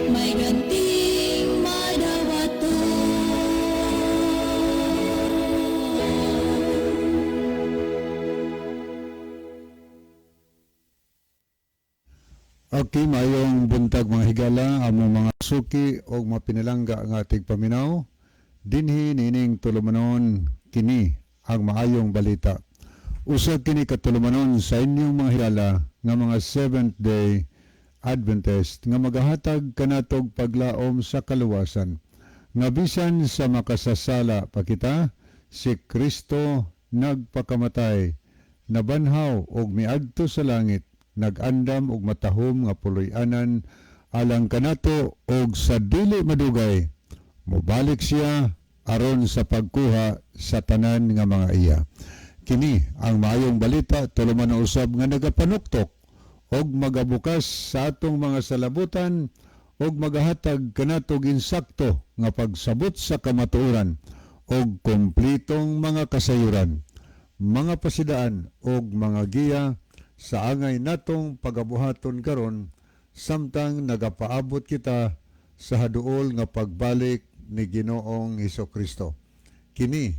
May ganting madawaton. Okay, maayong buntag, mga higala, among mga suki o mga pinalangga nga tigpaminaw. Dinhi nining tulumanon, kini ang maayong balita. Usa kini ka tulumanon sa inyong mga higala nga mga Seventh Day Adventist nga magahatag kanatog paglaom sa kaluwasan. Nga bisan sa makasasala pa kita, si Kristo nagpakamatay, nabanhaw og miadto sa langit, nag-andam og matahom nga puloy-anan alang kanato, og sa dili madugay mobalik siya aron sa pagkuha sa tanan nga mga iya. Kini ang maayong balita, tuluman usab nga nagapanuktok og magabukas sa atong mga salabutan og magahatag kanatog insakto nga pagsabot sa kamatuoran og kumplitong mga kasayuran, mga pasidaan og mga giya sa angay natong pagabuhaton karon samtang nagapaabot kita sa haduol nga pagbalik ni Ginoong Kristo. Kini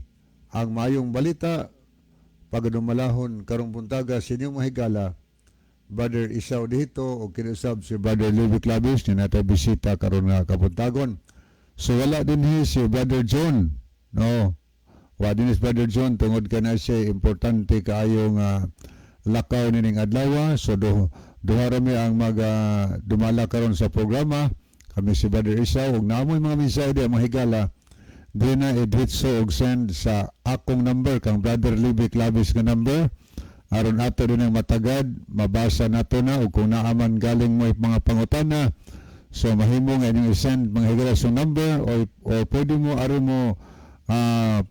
ang maayong balita, pagadumalahon karong buntaga sa inyong mahigala, Brother Isaw dito o kinusab si Brother Levi Clavis ni natay bisita karon nga kabuntagon. So wala din si Brother John. No. Wa din si Brother John tungod kana siya importante kaayo nga lakaw nining adlaw. So duha ra mi ang mag dumala karon sa programa. Kami si Brother Isaw ug naamoy mga mensahe di, mga higala, di na idritso og send sa akong number, kang Brother Levi Clavis nga number, aron ato din ang matagad mabasa nato na. Ug kung naaman galing mo mga pangutana, so mahimo nga inyong i-send, mga higala, sa number o pwede mo aron mo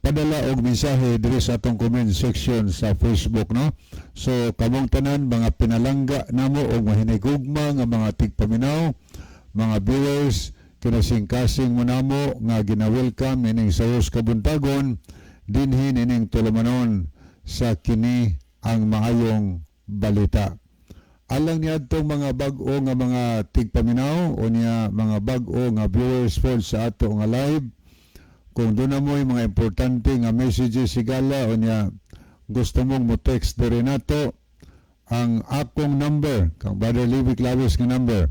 padala og mensahe diri sa atong comment section sa Facebook, no? So kamong tanan, mga pinalangga namo og mahinigugma nga mga tigpaminaw, mga viewers, kinasingkasing mo namo nga gina-welcome ining sa kabuntagon dinhi nining tulumanon sa kini ang maayong balita. Alang niadtong mga bag-o nga mga tigpaminaw o niya mga bag-o nga viewers po sa ato nga live, kung doon na mo yung mga importante nga messages, higala, o niya gusto mong mo text diri nato, ang akong number, kang Brother Levi Clavis nga number,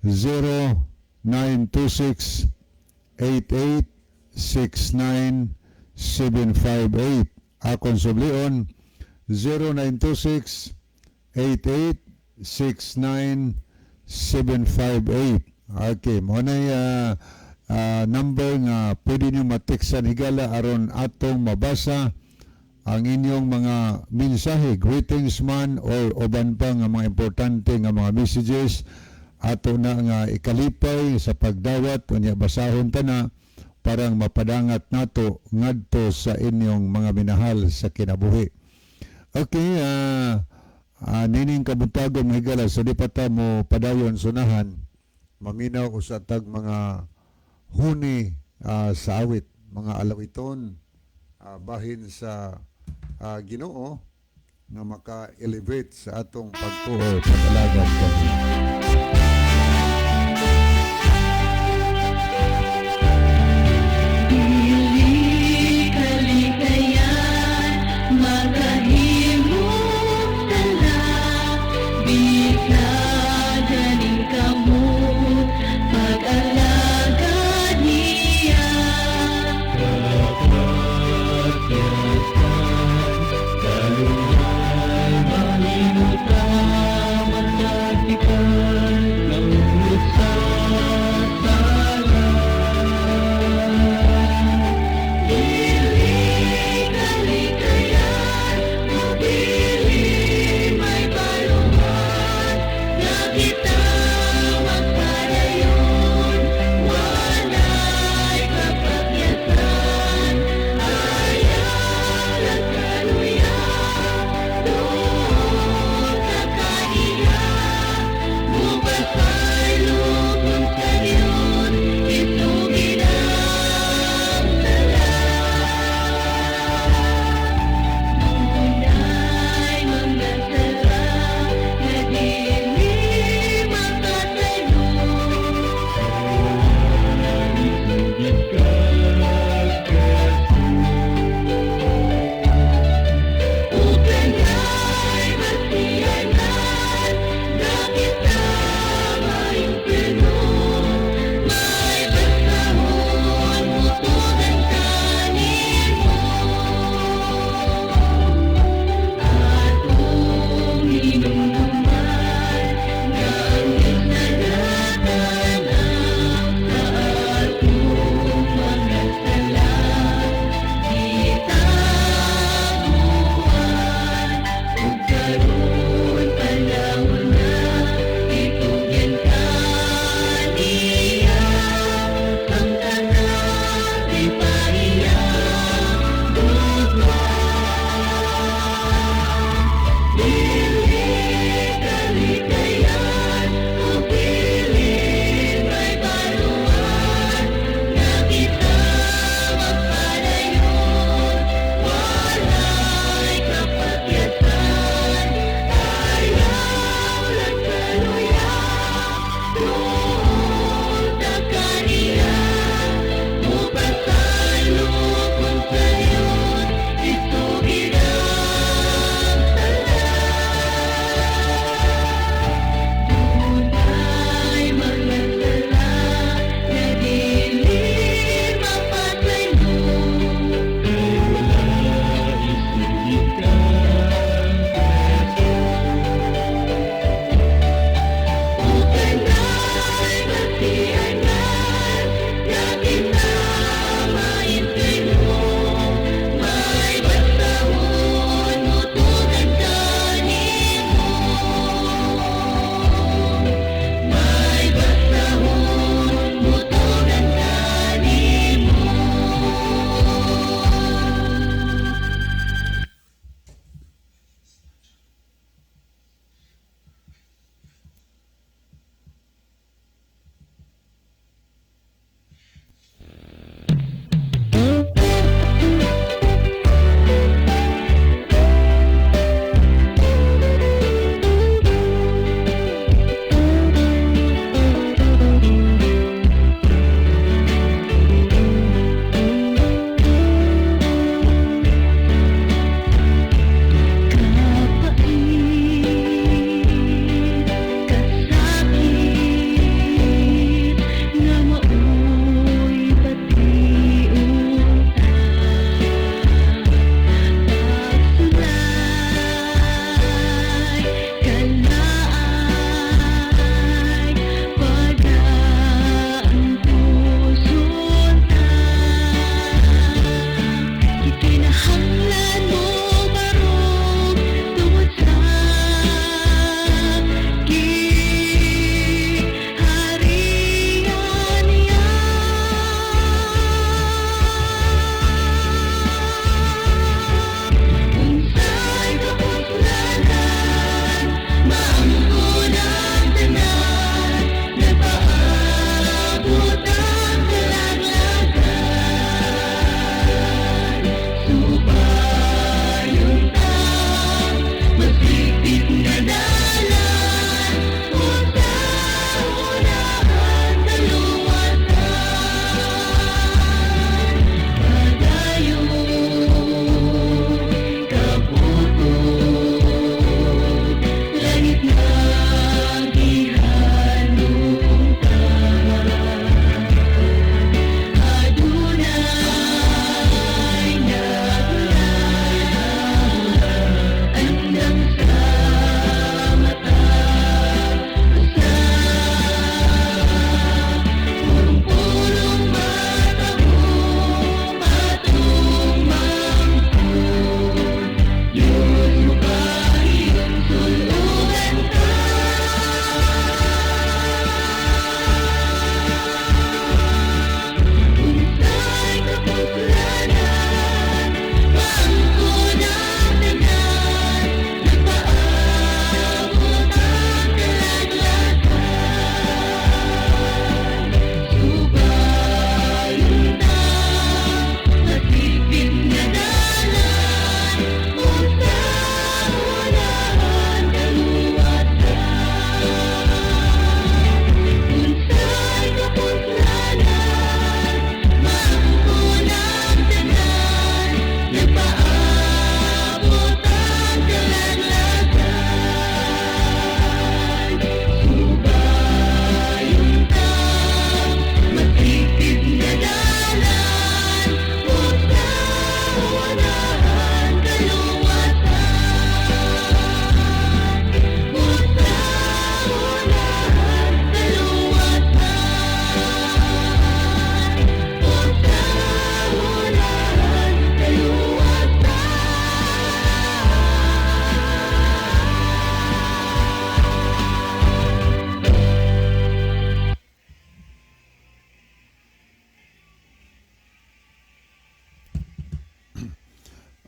0926 88 69 758. Akong sublion, 0926 88 69 758. Okay, mo na number nga pwede niyo mateksan, higala, aron atong mabasa ang inyong mga mensahe, greetings man or uban pa nga mga importante nga mga messages, ato na nga ikalipay sa pagdawat unya basahon ta na parang mapadangat nato ngadto sa inyong mga minahal sa kinabuhi. Okay, nining kabuntagon, mga higala, so di pa ta mo padayon sunahan, maminaw usa tag mga huni sa awit, mga alawiton bahin sa Ginoo nga maka-elevate sa atong pagtuo, pag-alagad kaniya. Dili kalikayan makahimong sala, bisag ganing kamot pag-alagad niya. Kapakyatan, kalungay, mahinuta, matagtikan.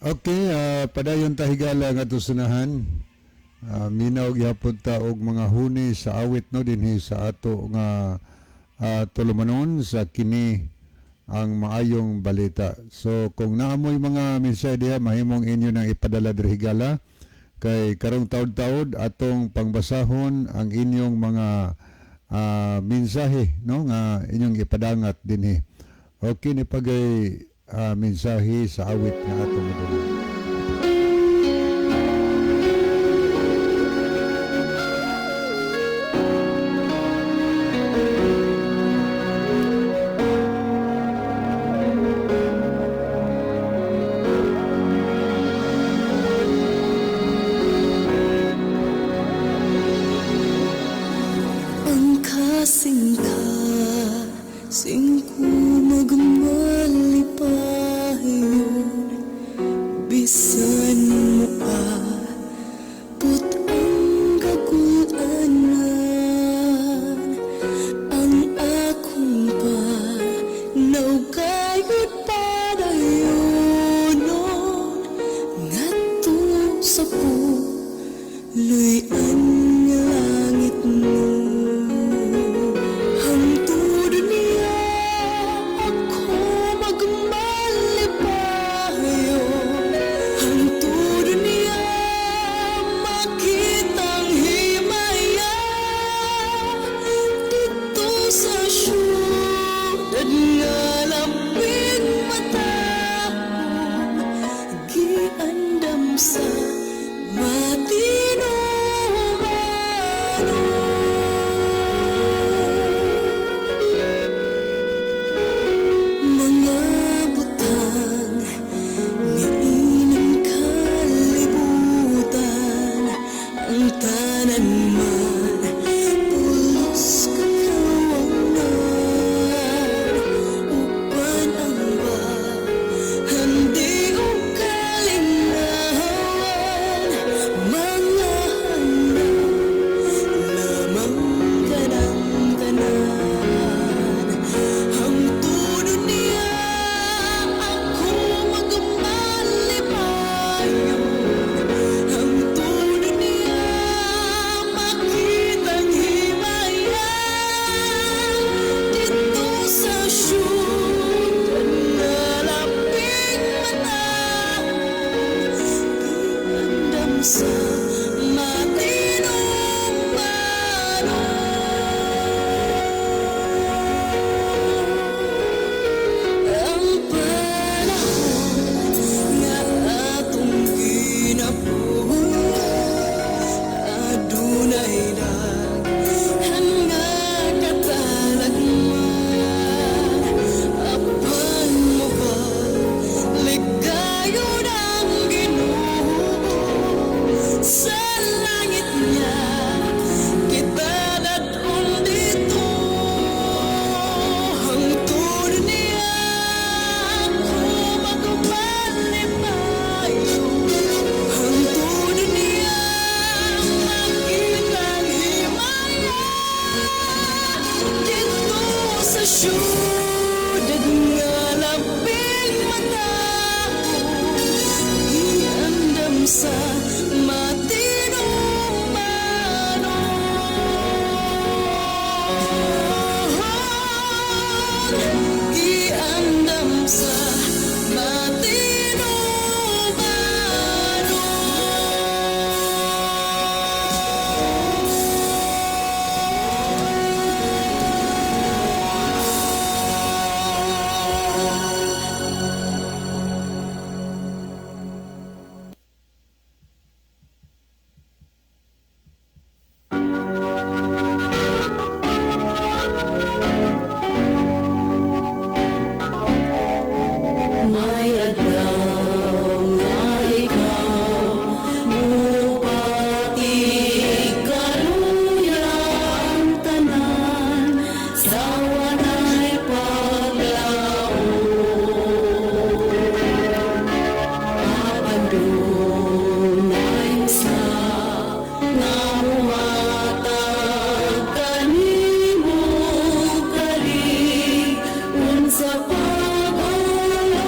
Okay, padayon ta, higala, nga sunahan. Minaw gihapon ta og mga huni sa awit, no, dinhi sa ato nga tulumanon sa Kini ang Maayong Balita. So kung naamoy mga mensahe diha, mahimong inyo nang ipadala diri, higala, kay karong taod-taod atong pangbasahon ang inyong mga mensahe, no, nga inyong ipadangat dinhi. Okay ni pagay mensahe sa awit nga atong madungog. Ang kasing-kasing ko magmalipayon, bisan mo pa ang kagulanan. Ang akong panawgayod padayonon ngadto sa puluy-an nga langit mo. Hangtod niya ako magmalipayon, hangtod niya makitang himaya didto sa syudad nga labing matahom, giandam sa matinumanon. Mga butang niining kalibutan, ang tanan man pulos kakawangan, uban ang bahandi og kalingawan, mga handam lamang kanang tanan. Hangtod niya ako magmalipayon, hangtod niya makitang himaya didto sa syudad nga labing matahom, giandam sa matinumanon. Ang panahon nga atong ginabuhi, adunay daghan nga katalagman, apan mobalik gayud ang Ginoo. Sa langit niya kita dad-on didto. Hangtod niya ako magmalipayon, hangtod niya makitang himaya didto sa syudad nga labing matahom, giandam sa matinumanon, giandam sa matinumanon. May adlaw nga ikaw mupati, kaluya ang tanan sa walay paglaom. Apan dunay usa nga muhatag kanimo kalig unsa pag-alaga.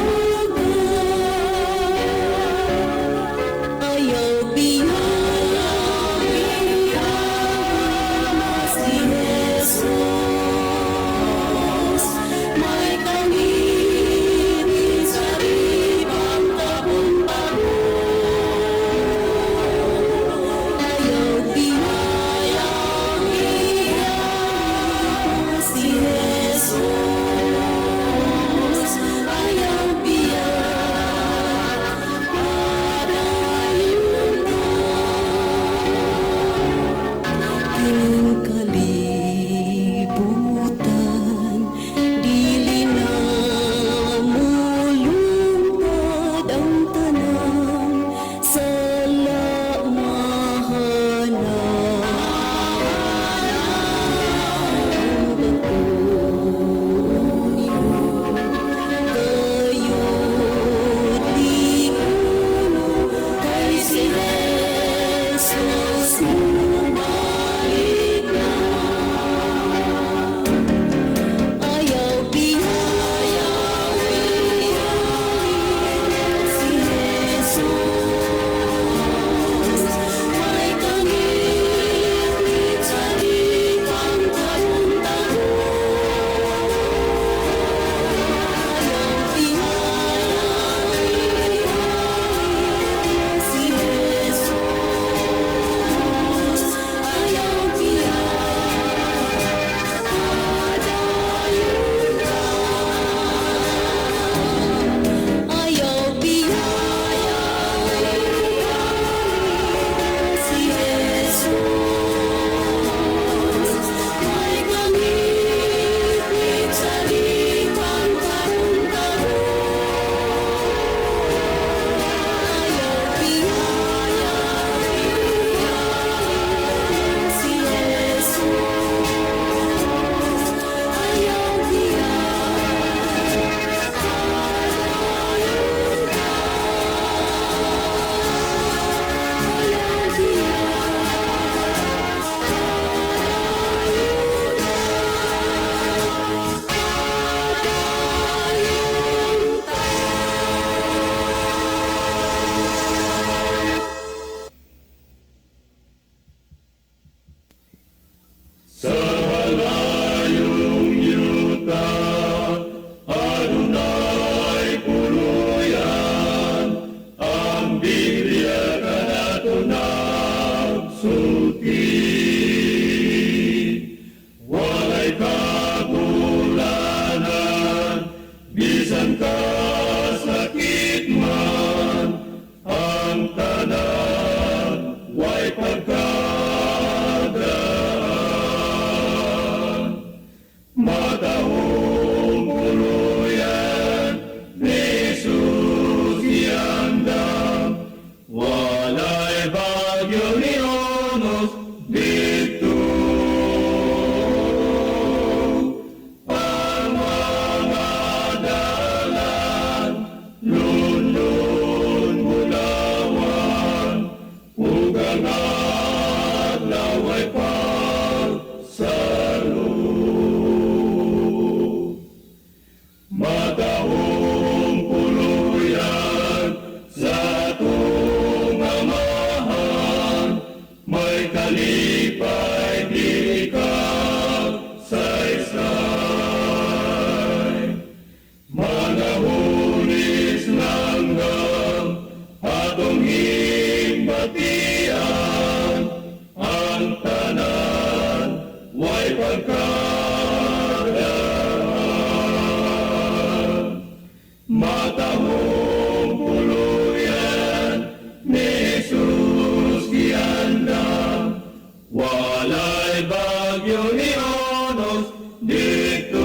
Dito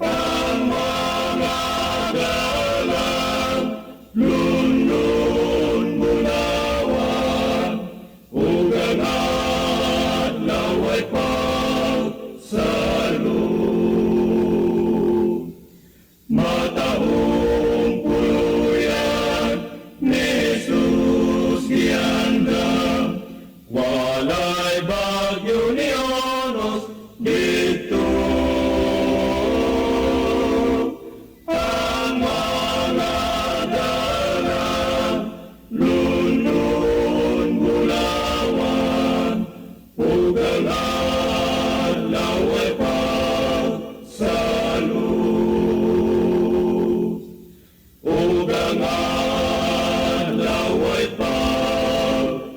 ang mga dalang Lunlun bulawan ug ang adlaw ay pagsalug. Matahong puluyan ni Jesus giandam, walay bagyo ni onos dito. Ang mga dalang Lunlun bulawan ug ang adlaw ay pagsalug ug ang adlaw ay pagsalug.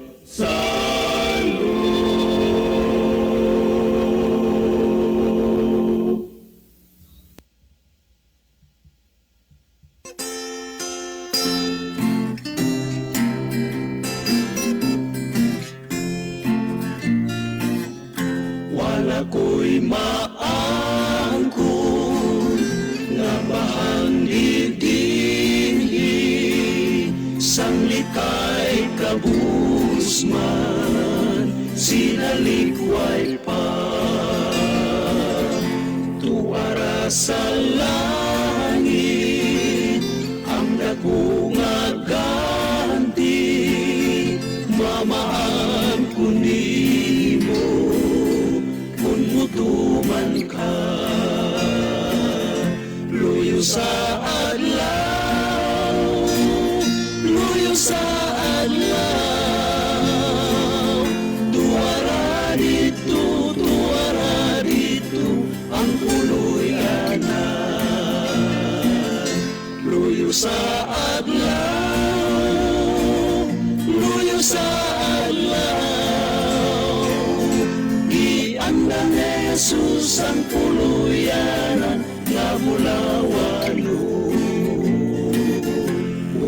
Wala ko'y maangkon nga bahandi dinhi sang likay kabus man sinalikway pa tuara sa langit ang dako nga ganti mamaan ko nimo kung mutuman ka luyo sa adlaw, luyo sa adlaw, tuara dito, tuara dito ang puluyanan, luyo sa adlaw, luyo sa adlaw, giandam ni Jesus ang puluyanan nga bulawanon.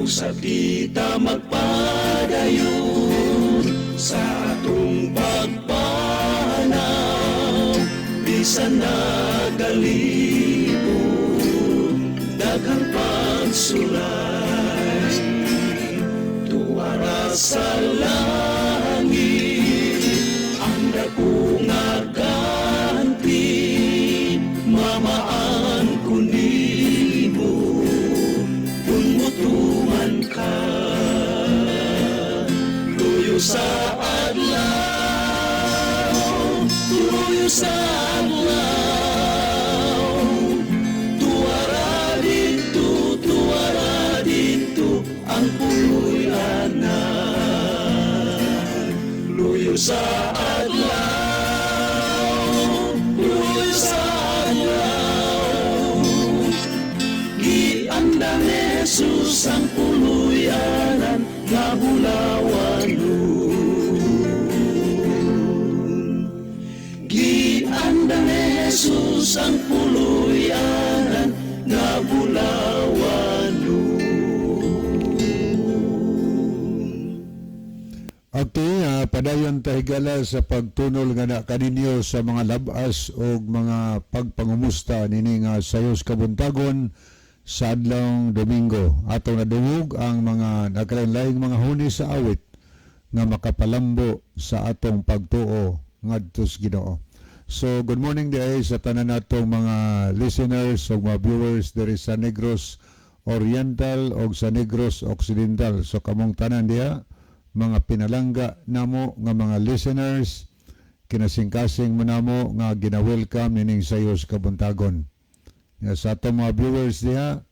Usab kita magpadayon sa atong pagpanaw bisan nagalibot daghang pagsulay tuara sa langit ang dako nga ganti mamaan ko nimo kung mutuman ka luyo sa adlaw, luyo sa adlaw, tuara dito ang puluyanan, luyo sa adlaw, luyo sa adlaw, giandam ni Jesus ang puluyanan nga bulawanon, giandam ni Jesus ang puluyanan nga bulawanon. Okay, padayon ta, higala, sa pagtunol nga na kaninyo sa mga labas o mga pagpangumusta nini nga sayos kabuntagon sa adlawng Domingo. Atong nadungog ang mga nagkalain-laing mga huni sa awit nga makapalambo sa atong pagtuo ngadto sa Ginoo. So good morning diay sa tanan natong mga listeners o mga viewers diri sa Negros Oriental o sa Negros Occidental. So kamong tanan diha, mga pinalangga namo nga mga listeners, kinasingkasing mo namo nga gina-welcome nining sayos kabuntagon. Nga sa atong mga viewers diha,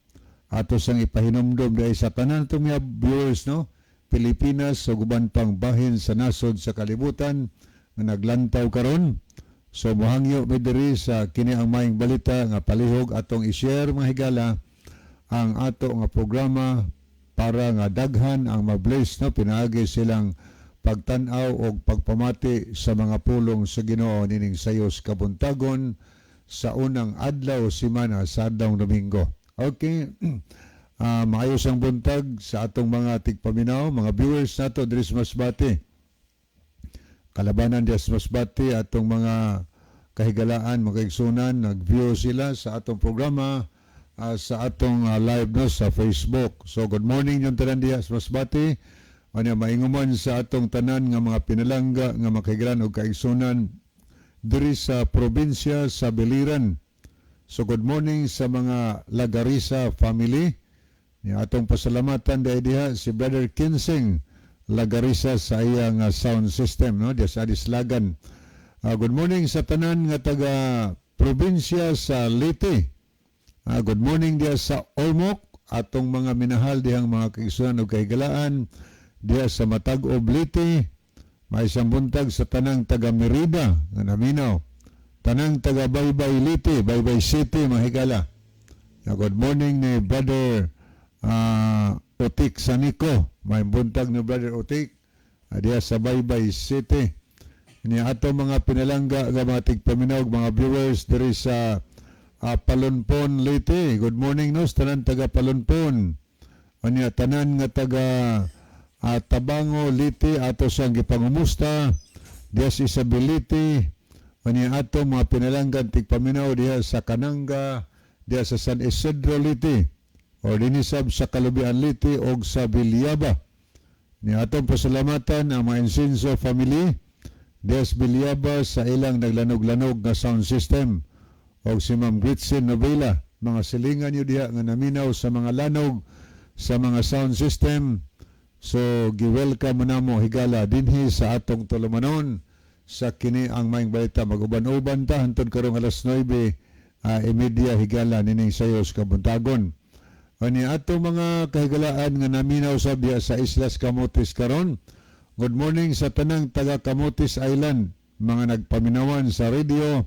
ato sang ipahinumdom diha sa tanan atong mga viewers, no, Pilipinas ug uban pang bahin sa nasod sa kalibutan nga naglantaw karon. So mohangyo mi diri sa kini ang maayong balita nga palihog atong i-share, mga higala, ang ato nga programa para nga daghan ang mabless, no, pinaagi silang pagtan-aw og pagpamati sa mga pulong sa Ginoo nining sayos kabuntagon sa unang adlaw semana sa adlawng Domingo. Okay. Maayos ang buntag sa atong mga tigpaminaw, mga viewers nato diri sa Masbate. Kalabanan diya sa Masbate, atong mga kahigalaan, mga kaigsunan, nag-view sila sa atong programa sa atong live, no, sa Facebook. So good morning yung tanan diya sa Masbate. Unya mainguman sa atong tanan nga mga pinalangga nga makahigalaan og kaigsunan diri sa probinsya sa Biliran. So good morning sa mga Lagarisa family. Ni atong pasalamatan dahil diha si Brother Kinsing Lagarisa sa iyang sound system, no, diya sa Adislagan. Good morning sa tanan nga taga probinsya sa Leyte. Good morning diya sa Ormoc, atong mga minahal dihang mga kaigsunan ug kahigalaan diha sa Matag-ob, Leyte. May isang buntag sa tanang taga Merida nga naminaw. Tanang taga Baybay Leyte, Baybay City, mga higala. Good morning ni Brother Otik Saniko. May buntag ni Brother Otik diha sa Baybay City. Ni ato mga pinalangga nga mga tigpaminaw, mga viewers diri sa Palonpon, Leyte. Good morning, no, sa tanan taga Palonpon. Unya tanan nga taga Tabango, Leyte, ato sang gipangumusta diha sa Isabelite. Unya ato mga pinalanggan tigpaminaw diha sa Kananga, diha sa San Isidro, Leyte, o dinisab sa Kalubian, Leyte og sa Villaba. Ni atong pasalamatan ang mga Insinso family diha sa Villaba sa ilang naglanog-lanog nga sound system og si Ma'am Gretchen Novela, mga silingan niyo diha nga naminaw sa mga lanog sa mga sound system. So gi-welcome mo namo, higala, dinhi sa atong tulumanon sa kini ang Maayong Balita. Mag-uban-uban ta hantod karong alas 9 imedya, higala, nining sayos kabuntagon. Ani ato mga kahigalaan nga naminaw sa diha sa Islas Camotes karon. Good morning sa tanang taga Camotes Island, mga nagpaminawan sa radio,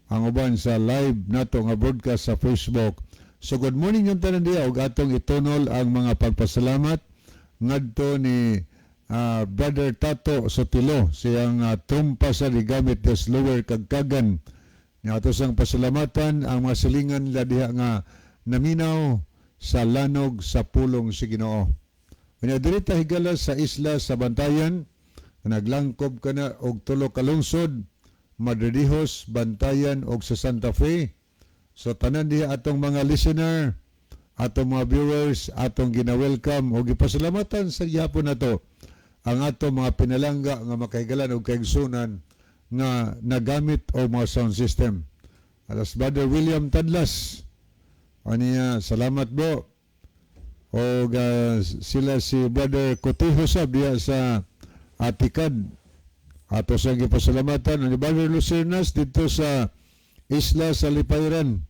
ang uban sa live nato nga broadcast sa Facebook. So good morning yung tanan diha ug atong itunol ang mga pagpasalamat ngadto ni Brother Tato Sotilo, siyang trumpa sa gigamit des Lower Kagkagan. Ni ato sang pasalamatan ang mga silingan nila diha nga naminaw sa lanog sa pulong si Ginoo. Unya diri ta, higala, sa isla sa Bantayan, naglangkob kana og tulo ka lungsod, Madridejos, Bantayan og sa Santa Fe. So tanan diha atong mga listener, atong mga viewers, atong gina-welcome og gipasalamatan sa gihapon nato ang atong mga pinalangga nga makahigalan og kaigsunan nga nagamit og mga sound system. Alas Brother William Tadlas. Aniya, salamat bro. O sila si Brother Cotijo sab diha sa Atikad. Ato sa gipasalamatan ni Brother Lucernas dito sa Isla sa Lipayran.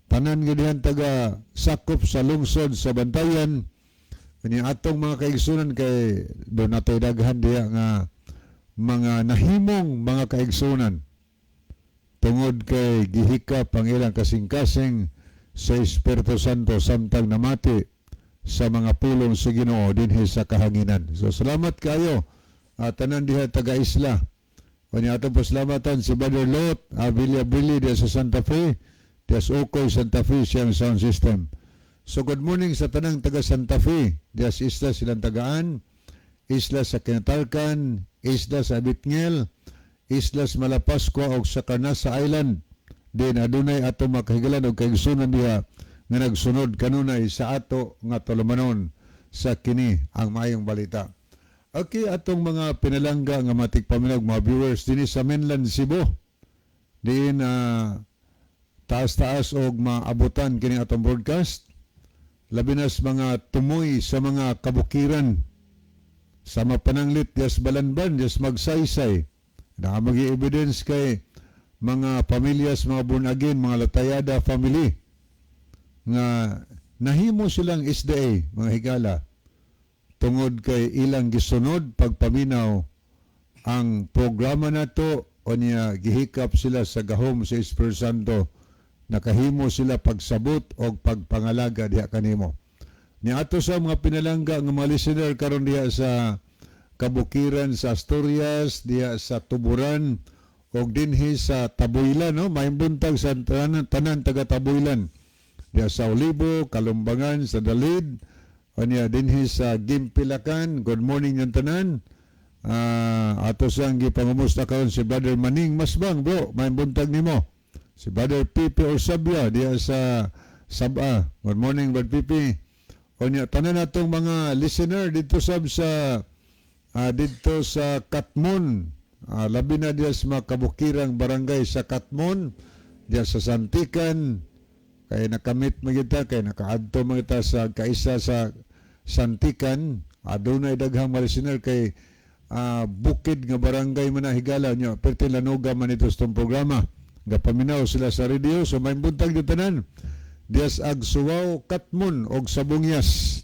Tanan gyud taga sakop sa lungsod sa Bantayan. Kani atong mga kaigsunan kay do natay daghan diha nga mga nahimong mga kaigsunan tungod kay gihikap ang ilang kasing-kasing sa Espiritu Santo samtang namati sa mga pulong sa Ginoo dinhi sa kahanginan. So salamat kayo at tanan diha taga isla. Unya atong pasalamatan si Brother Lot Avilla Billy diha sa Santa Fe, diha sa Okoy, Santa Fe, siyang sound system. So good morning sa tanang taga Santa Fe, diha sa isla silang tagaan, isla sa Kinatarkan, isla sa Bitngel, isla sa Malapascua og sa Carnasa Island. Din adunay ato makahigalan og kaigsunan diha nga nagsunod kanunay sa ato nga tulumanon sa kini ang Maayong Balita. Okay, atong mga pinalangga nga matigpaminaw, mga viewers dinhi sa mainland Cebu. Diin taas-taas og maabutan kini atong broadcast. Labi na sa mga tumoy sa mga kabukiran sa mapananglit dias Balanban, dias Magsaysay. Naamagi evidence kay mga pamilyas, mga born again, mga Latayada family nga nahimo silang SDA, mga higala, tungod kay ilang gisunod pagpaminaw ang programa nato. Unya gihikap sila sa gahom sa Espiritu Santo, nakahimo sila pagsabot og pagpangalaga diha kanimo. Ni ato sa mga pinalangga nga mga listener karon diha sa kabukiran sa Asturias, diha sa Tuburan og dinhi sa Tabuilan, no, maayong buntag sa tanan, tanan taga Tabuilan diha sa Olivo, Kalumbangan, sa Dalid, unya dinhi sa Gimpilakan. Good morning yung tanan. Ato siyang gipangumusta karon si Brother Maning Masbang, bro. May buntag nimo. Si Brother Pipi Orsabia diya sa Saba. Good morning, Brother Pipi. Unya tanan natong mga listener dito sab sa didto sa Katmon. Labi na diya sa mga kabukirang barangay sa Katmon, diya sa Santikan, kay nakamit man kita, kay nakaadto man kita sa kaisa sa Santikan, adunay daghang mga listener kay bukid nga barangay man na, higala nyo, perti lanuga man ito sa itong programa. Gapaminaw sila sa radio, so may buntag dito tanan. Dias Agsuwaw, Katmon, og Sabongyas.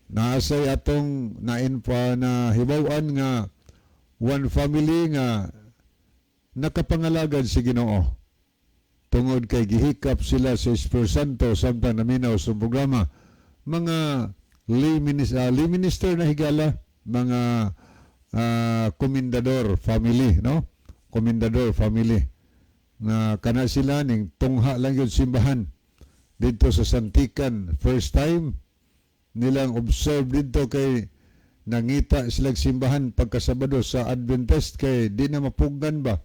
Naasay atong nainpa na hibaw-an nga one family nga nakapangalagad si Ginoo tungod kay gihikap sila sa Espiritu Santo samtang naminaw sa programa, mga lay minister na, higala, mga komendador family, no, Komendador family na kana sila ning tungha lang yun simbahan dito sa Santikan. First time nilang observe dito kay nangita silang simbahan pagkasabado sa Adventist kay di na mapugnan ba.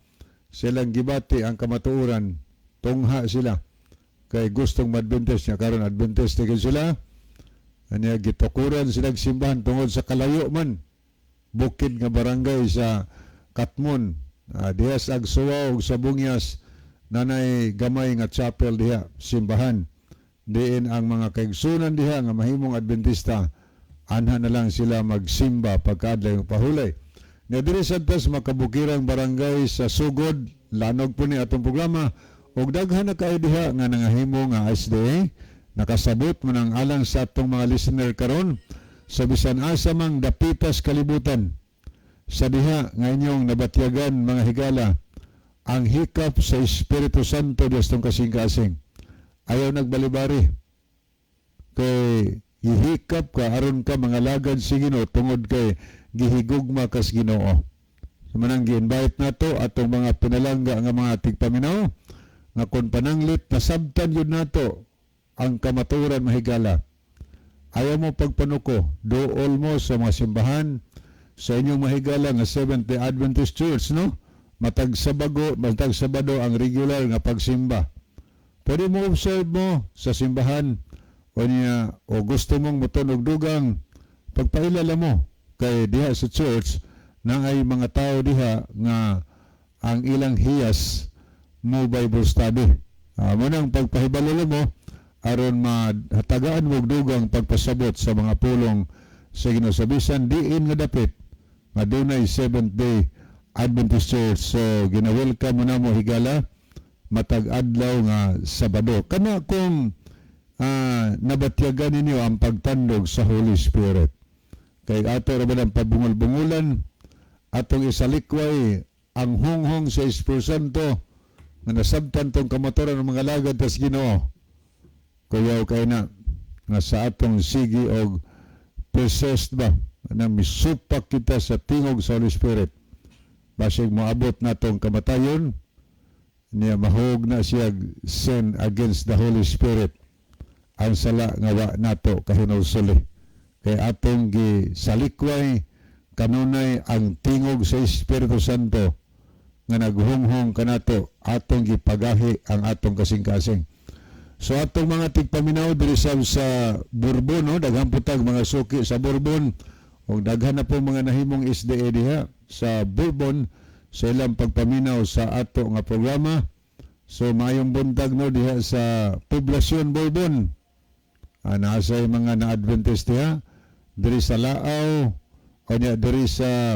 Silang gibati ang kamatuoran, tungha sila kay gustong Adventist niya. Karon Adventist na gyud sila. Anya gitukuran silang simbahan tungod sa kalayo man, bukid nga barangay sa Katmon. Diha sa Agsuwa ug sa Bungyas nanay gamay nga chapel diha, simbahan, diin ang mga kaigsunan diha nga mahimong Adventista, anha na lang sila magsimba pagkaadlaw pahulay. Na diri sa tas makabukirang barangay sa Sugod, lanog po ni atong programa ug daghan na kaayo diha nga nangahimo nga SDA, nakasabot man ang alang sa atong mga listener karon sa bisan asa mang dapitas kalibutan. Sa diha nga inyong nabatyagan, mga higala, ang hikap sa Espiritu Santo dias tong kasing-kasing. Ayaw nagbalibari. Kay ihikap ka aron ka mga lagad si Ginoo tungod kay gihigugma kas Ginoo. So manang gi-invite nato atong mga pinalangga nga mga tigpaminaw nga kung pananglit nasabtan yun nato ang kamatuoran, mahigala. Ayaw mo pagpanuko, duol mo sa mga simbahan sa inyong mahigala nga Seventh-day Adventist Church, no? Matag Sabago, matag Sabado ang regular nga pagsimba. Pwede mo observe mo sa simbahan o niya o gusto mong mutunog dugang pagpailala mo kay diha sa church na ay mga tao diha nga ang ilang hiyas mo Bible study. Mo nang pagpahibalo mo aron mahatagaan mo og dugang pagpasabot sa mga pulong sa Ginoo sa bisan diin nga dapit nga dunay Seventh Day Adventist Church. So gina-welcome mo na mo, higala, matag adlaw nga Sabado. Kana kung nabatyagan ninyo ang pagtandog sa Holy Spirit. Kay ato ra ba ng pabungol-bungulan, atong isalikway ang hunghong sa Espiritu Santo nga nasabtan tong kamatuoran ng mga lagad tas Ginoo. Kuyaw kay na nga sa atong sigi og persist ba na misupak kita sa tingog sa Holy Spirit. Basig moabot natong kamatayon niya, mahog na siya sin against the Holy Spirit ang sala nga wa nato kahinulsuli kay atong gisalikway kanunay ang tingog sa Espiritu Santo nga naghunghong kanato, atong gipagahi ang atong kasing-kasing. So atong mga tigpaminaw diri sa Bourbon, no, daghan po tag mga suki sa Bourbon ug daghan na po mga nahimong SDA diha sa Bourbon sa ilang pagpaminaw sa ato nga programa. So maayong buntag, no, diha sa Poblasyon Bourbon. Nasa mga na-Adventist diha diri sa Laaw o niya diri sa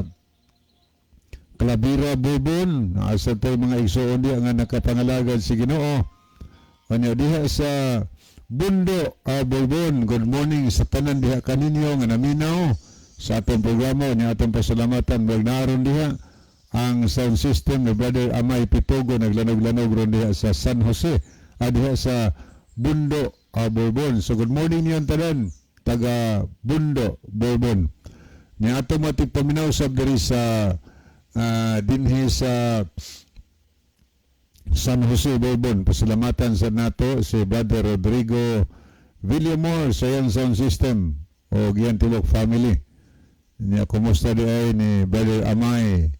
Clavira Bourbon, nasa tayo mga igsoon diha nga nakapangalagad si Ginoo. Kanya diha sa Bundo Bourbon, good morning sa tanan diha kaninyo nga naminaw sa atong programa. Niya atong pasalamatan wag naron diha ang sound system ni Brother Amay Pitogo, naglanog-lanog ron diha sa San Jose, diha sa Bundo Bourbon. So good morning niyon tanan taga Bundo Bourbon. Niya atong matigpaminaw sab diri sa dinhi sa San Jose Bourbon. Pasalamatan sa nato si Brother Rodrigo Villamor sa iyang sound system o iyang tibuok family. Nya kumusta di ay ni Brother Amay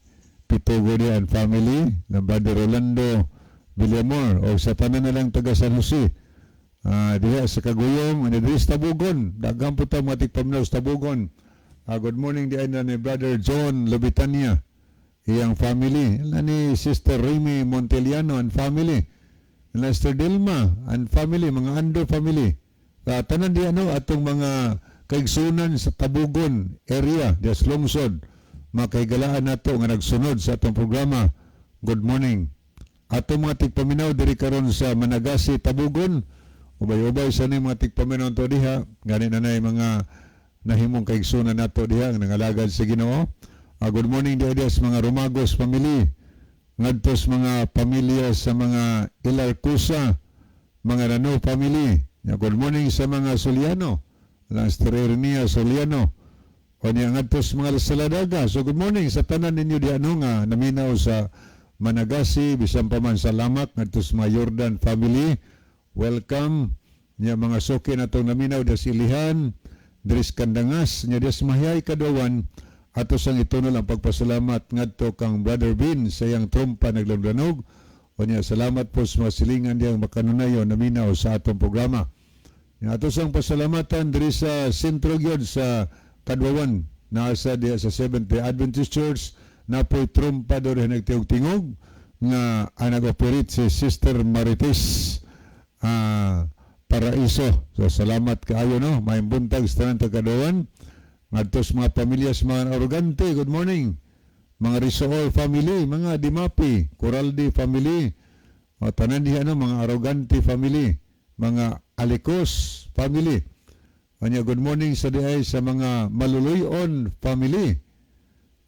Pitugo di and family, na Brother Rolando Villamor o sa tanan na lang taga San Jose. Diha sa Kaguyong, ani diri sa Tabugon. Daghan po ta mga tigpaminaw sa Tabugon. Good morning di ay na ni Brother John Lobitania, iyang family. Na ni Sister Remy Monteliano and family. Na Sister Dilma and family, mga Ando family. Tanan di ano atong mga kaigsunan sa Tabugon area, diha sa lungsod. Makaigalaan nato nga nagsunod sa atong programa. Good morning. Atong mga tigpaminaw diri karon sa Managasi, Tabugon. Ubay-ubay sa ni mga tigpaminaw to diha. Gani na nay mga nahimong kaigsunan nato diha nga nangalagad sa Ginoo. Good morning diha sa mga Romagos family. Ngadto sa mga pamilya sa mga Ilarcusa, mga Rano family. Ya, good morning sa mga Soliano. Lang Sister Ernia Soliano. O niya ngadto sa mga Saladaga. So good morning sa tanan ninyo diha no nga naminaw sa Managasi, bisan pa man sa Lamak, ngadto sa mga Jordan family. Welcome. Niya mga suki natong naminaw diha sa Ilihan, diri sa Kandangas, niya diha sa Mahihay Kaduawan. Ato sang ito na lang pagpasalamat ngadto kang Brother Bin sa iyang trumpa naglanlanog. O niya salamat po sa mga silingan diyang makanunayon naminaw sa atong programa. Nya ato sang pasalamatan diri sa sentro gyud sa Kadwawan, naa sa diha sa Seventh Day Adventist Church, napoy trumpa do rin nagtingog-tingog nga ang nag-operate si Sister Marites Paraiso. So salamat kaayo no, maayong buntag sa tanan taga Kadwawan. Ngadto sa mga pamilya sa mga Arrogante, good morning. Mga Risool family, mga Dimapi, Coraldi family, o tanan diha no, mga Arrogante family, mga Alicos family. Anya good morning sa diay sa mga Maluluyon family.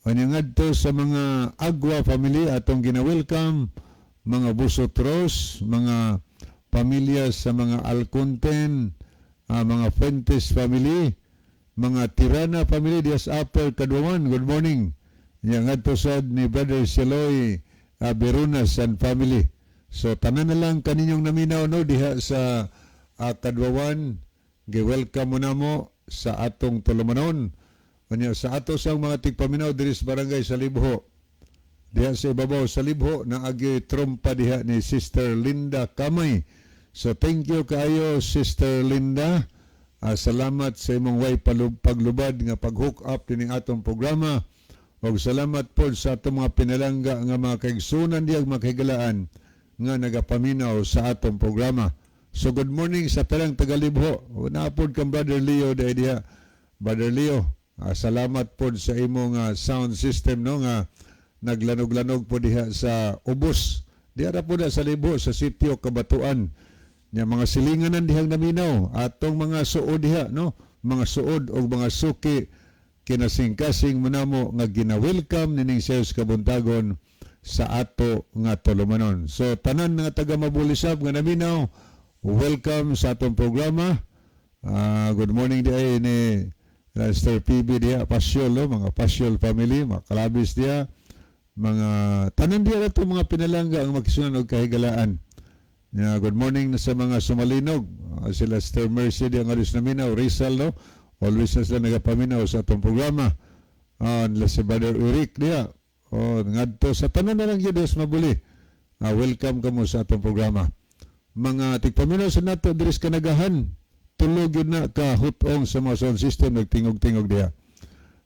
Anya ngadto sa mga Agwa family atong gina-welcome, mga Busotros, mga pamilya sa mga Alconten, mga Fuentes family, mga Tirana family diya sa Upper Kadwawan. Good morning. Nya ngadto sad ni Brother Siloy Berunas and family. So tanan na lang kaninyong naminaw no diha sa Kadwawan, gi-welcome mo na mo sa atong tulumanon. Unya sa ato sang mga tigpaminaw diri sa barangay sa Libho. Diha sa ibabaw sa Libho na agi trumpa diha ni Sister Linda Kamay. So thank you kaayo, Sister Linda. Salamat sa imong way paglubad nga pag-hook up dining atong programa. Og salamat po sa atong mga pinalangga nga mga kaigsunan diha mga kahigalaan nga nagapaminaw sa atong programa. So good morning sa tanang tagalibho. Napod kang Brother Leo dahil diha. Brother Leo, salamat po sa imong sound system no nga naglanog-lanog po diha sa ubos. Diha ra po na sa Libho sa sitio Kabatuan. Nya mga silinganan dihang naminaw atong mga suod diha no, mga suod og mga suki, kinasingkasing mo namo nga gina-welcome nining Sales Kabuntagon sa ato nga tulumanon. So tanan nga taga Mabulisab nga naminaw, welcome sa atong programa. Good morning di ay ni Sister PB diha, Pasyol, no? Mga Pasyol family, mga Kalabis diha, mga tanan diha ato mga pinalangga ang makisunan og kahigalaan. Yeah, good morning na sa mga Sumalinog. Sila Sister Mercy diha nga naminaw, Rizal no. Always na sila nagapaminaw sa atong programa. Nila si Brother Eric diha. Oh, ngadto sa tanan na lang gyud sa Mabuli. Welcome kamo sa atong programa. Mga tigpaminaw sa nato diri sa Kanagahan, tulog yun na ka hutong sa mga sound system nagtingog-tingog diha.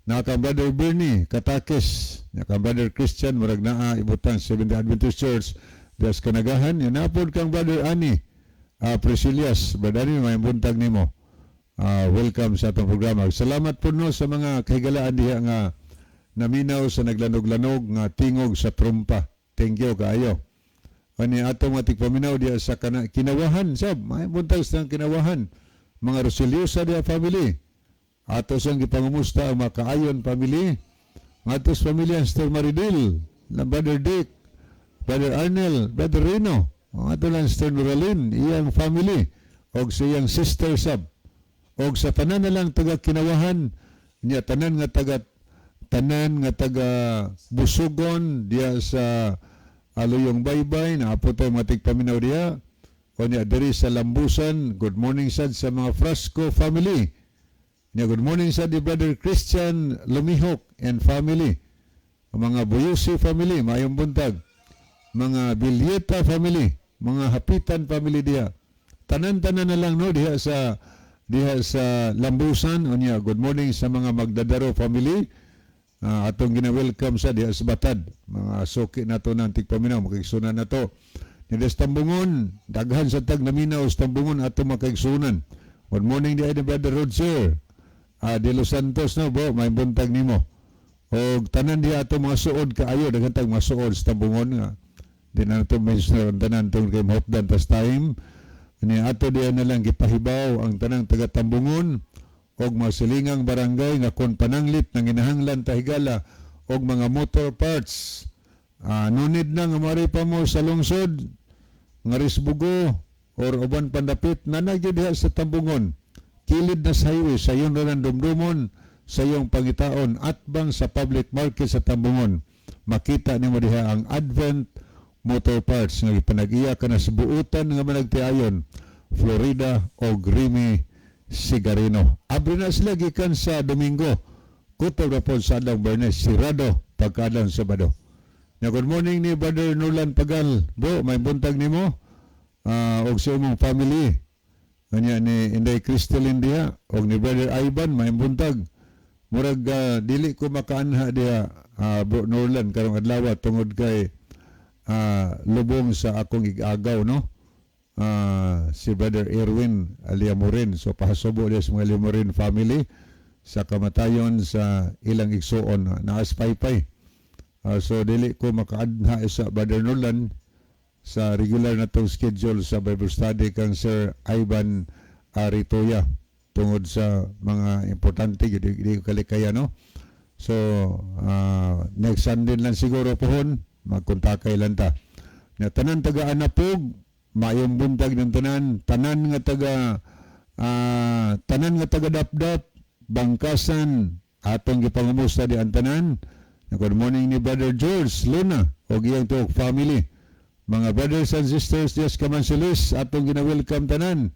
Naka Brother Bernie Katakis, naka Brother Christian murag naa ibutang Seventh Adventist Church diha sa Kanagahan. Yan napod kang Brother Ani Priscillas. Brother Ani, may buntag nimo. Welcome sa atong programa. Salamat po no sa mga kahigalaan diha nga naminaw sa naglanog-lanog nga tingog sa trumpa. Thank you kaayo. Ani atong mga tigpaminaw diha sa Kinawahan sab, may buntag sa Kinawahan. Mga Rosiliosa diha family. Ato sang gipangumusta ang mga Kaayon family. Ngadto sa pamilya Sister Maridil, na Brother Dick, Brother Arnel, Brother Reno, ang ato lang Sister Noralyn, iyang family, og sa iyang sister sab. Og sa tanan na lang taga Kinawahan, niya tanan nga taga Busugon diya sa Aluyong Baybay, naapo tayo mga tigpaminaw diya. O niya diri sa Lambusan, good morning sad sa mga Frasco family. Nya, good morning sa di Brother Christian Lumihok and family. Mga Buyusi family, maayong buntag. Mga Bilyeta family, mga Hapitan family diha. Tanan-tanan na lang, no, diha sa Lambusan. Unya, good morning sa mga Magdadaro family. Atong gina-welcome sa diha sa Batad. Mga suki nato ng tigpaminaw, makigsunan na to. Ni Tambungon, daghan sa tag naminaw sa Tambungon ato makaigsunan. Good morning diha ni Brother Roger De Los Santos, no, bro, may buntag nimo. Og tanan diha ato mga suod kaayo, daghan tag mga suod sa Tambungon nga. Di na nato mention ang tanan tungod kay mahupdan tas time. Ni ato diha na lang gipahibaw ang tanang taga Tambungon og mga silingang barangay nga kon pananglit nang ginahanglan ta, higala, og mga motor parts. No need na nga mari pa mo sa lungsod nga Risbugo or uban pandapit na nagyud diha sa Tambungon. Kilid na sa highway, sa iyon ra dumdumon, sa iyong pangitaon atbang sa public market sa Tambungon. Makita nimo diha ang Advent Motor Parts nga gipanag-iya ka na sa buutan nga managtiayon Florida o Remy Sigarino. Abri na sila gikan sa Domingo. Kutob na po sa adlaw Biyernes, sirado pagkaadlaw Sabado. Ya, good morning ni Brother Nolan Pagal. Bro, may buntag nimo og sa imong family. Kanya ni Inday Crystalline diha og ni Brother Ivan, may buntag. Murag dili ko makaanha diha, Bro Norlan, karong adlaw tungod kay lubong sa akong igagaw, no. Si Brother Erwin Aliamorin. So pahasubo diha sa mga Aliamorin family sa kamatayon sa ilang igsuon naas paypay. So dili ko makaadha sa Brother Nolan sa regular na tong schedule sa Bible study kang Sir Ivan Aritoya tungod sa mga importante gyud di ko kalikaya, no. So next Sunday lang siguro pohon magkontakay lang ta. Na tanan taga Anapog, maayong buntag ng tanan, tanan nga taga Dapdap, Bangkasan, atong gipangumusta di ang tanan. Good morning ni Brother George Luna og iyang tuok family. Mga brothers and sisters dias Kamansilis, atong gina-welcome tanan.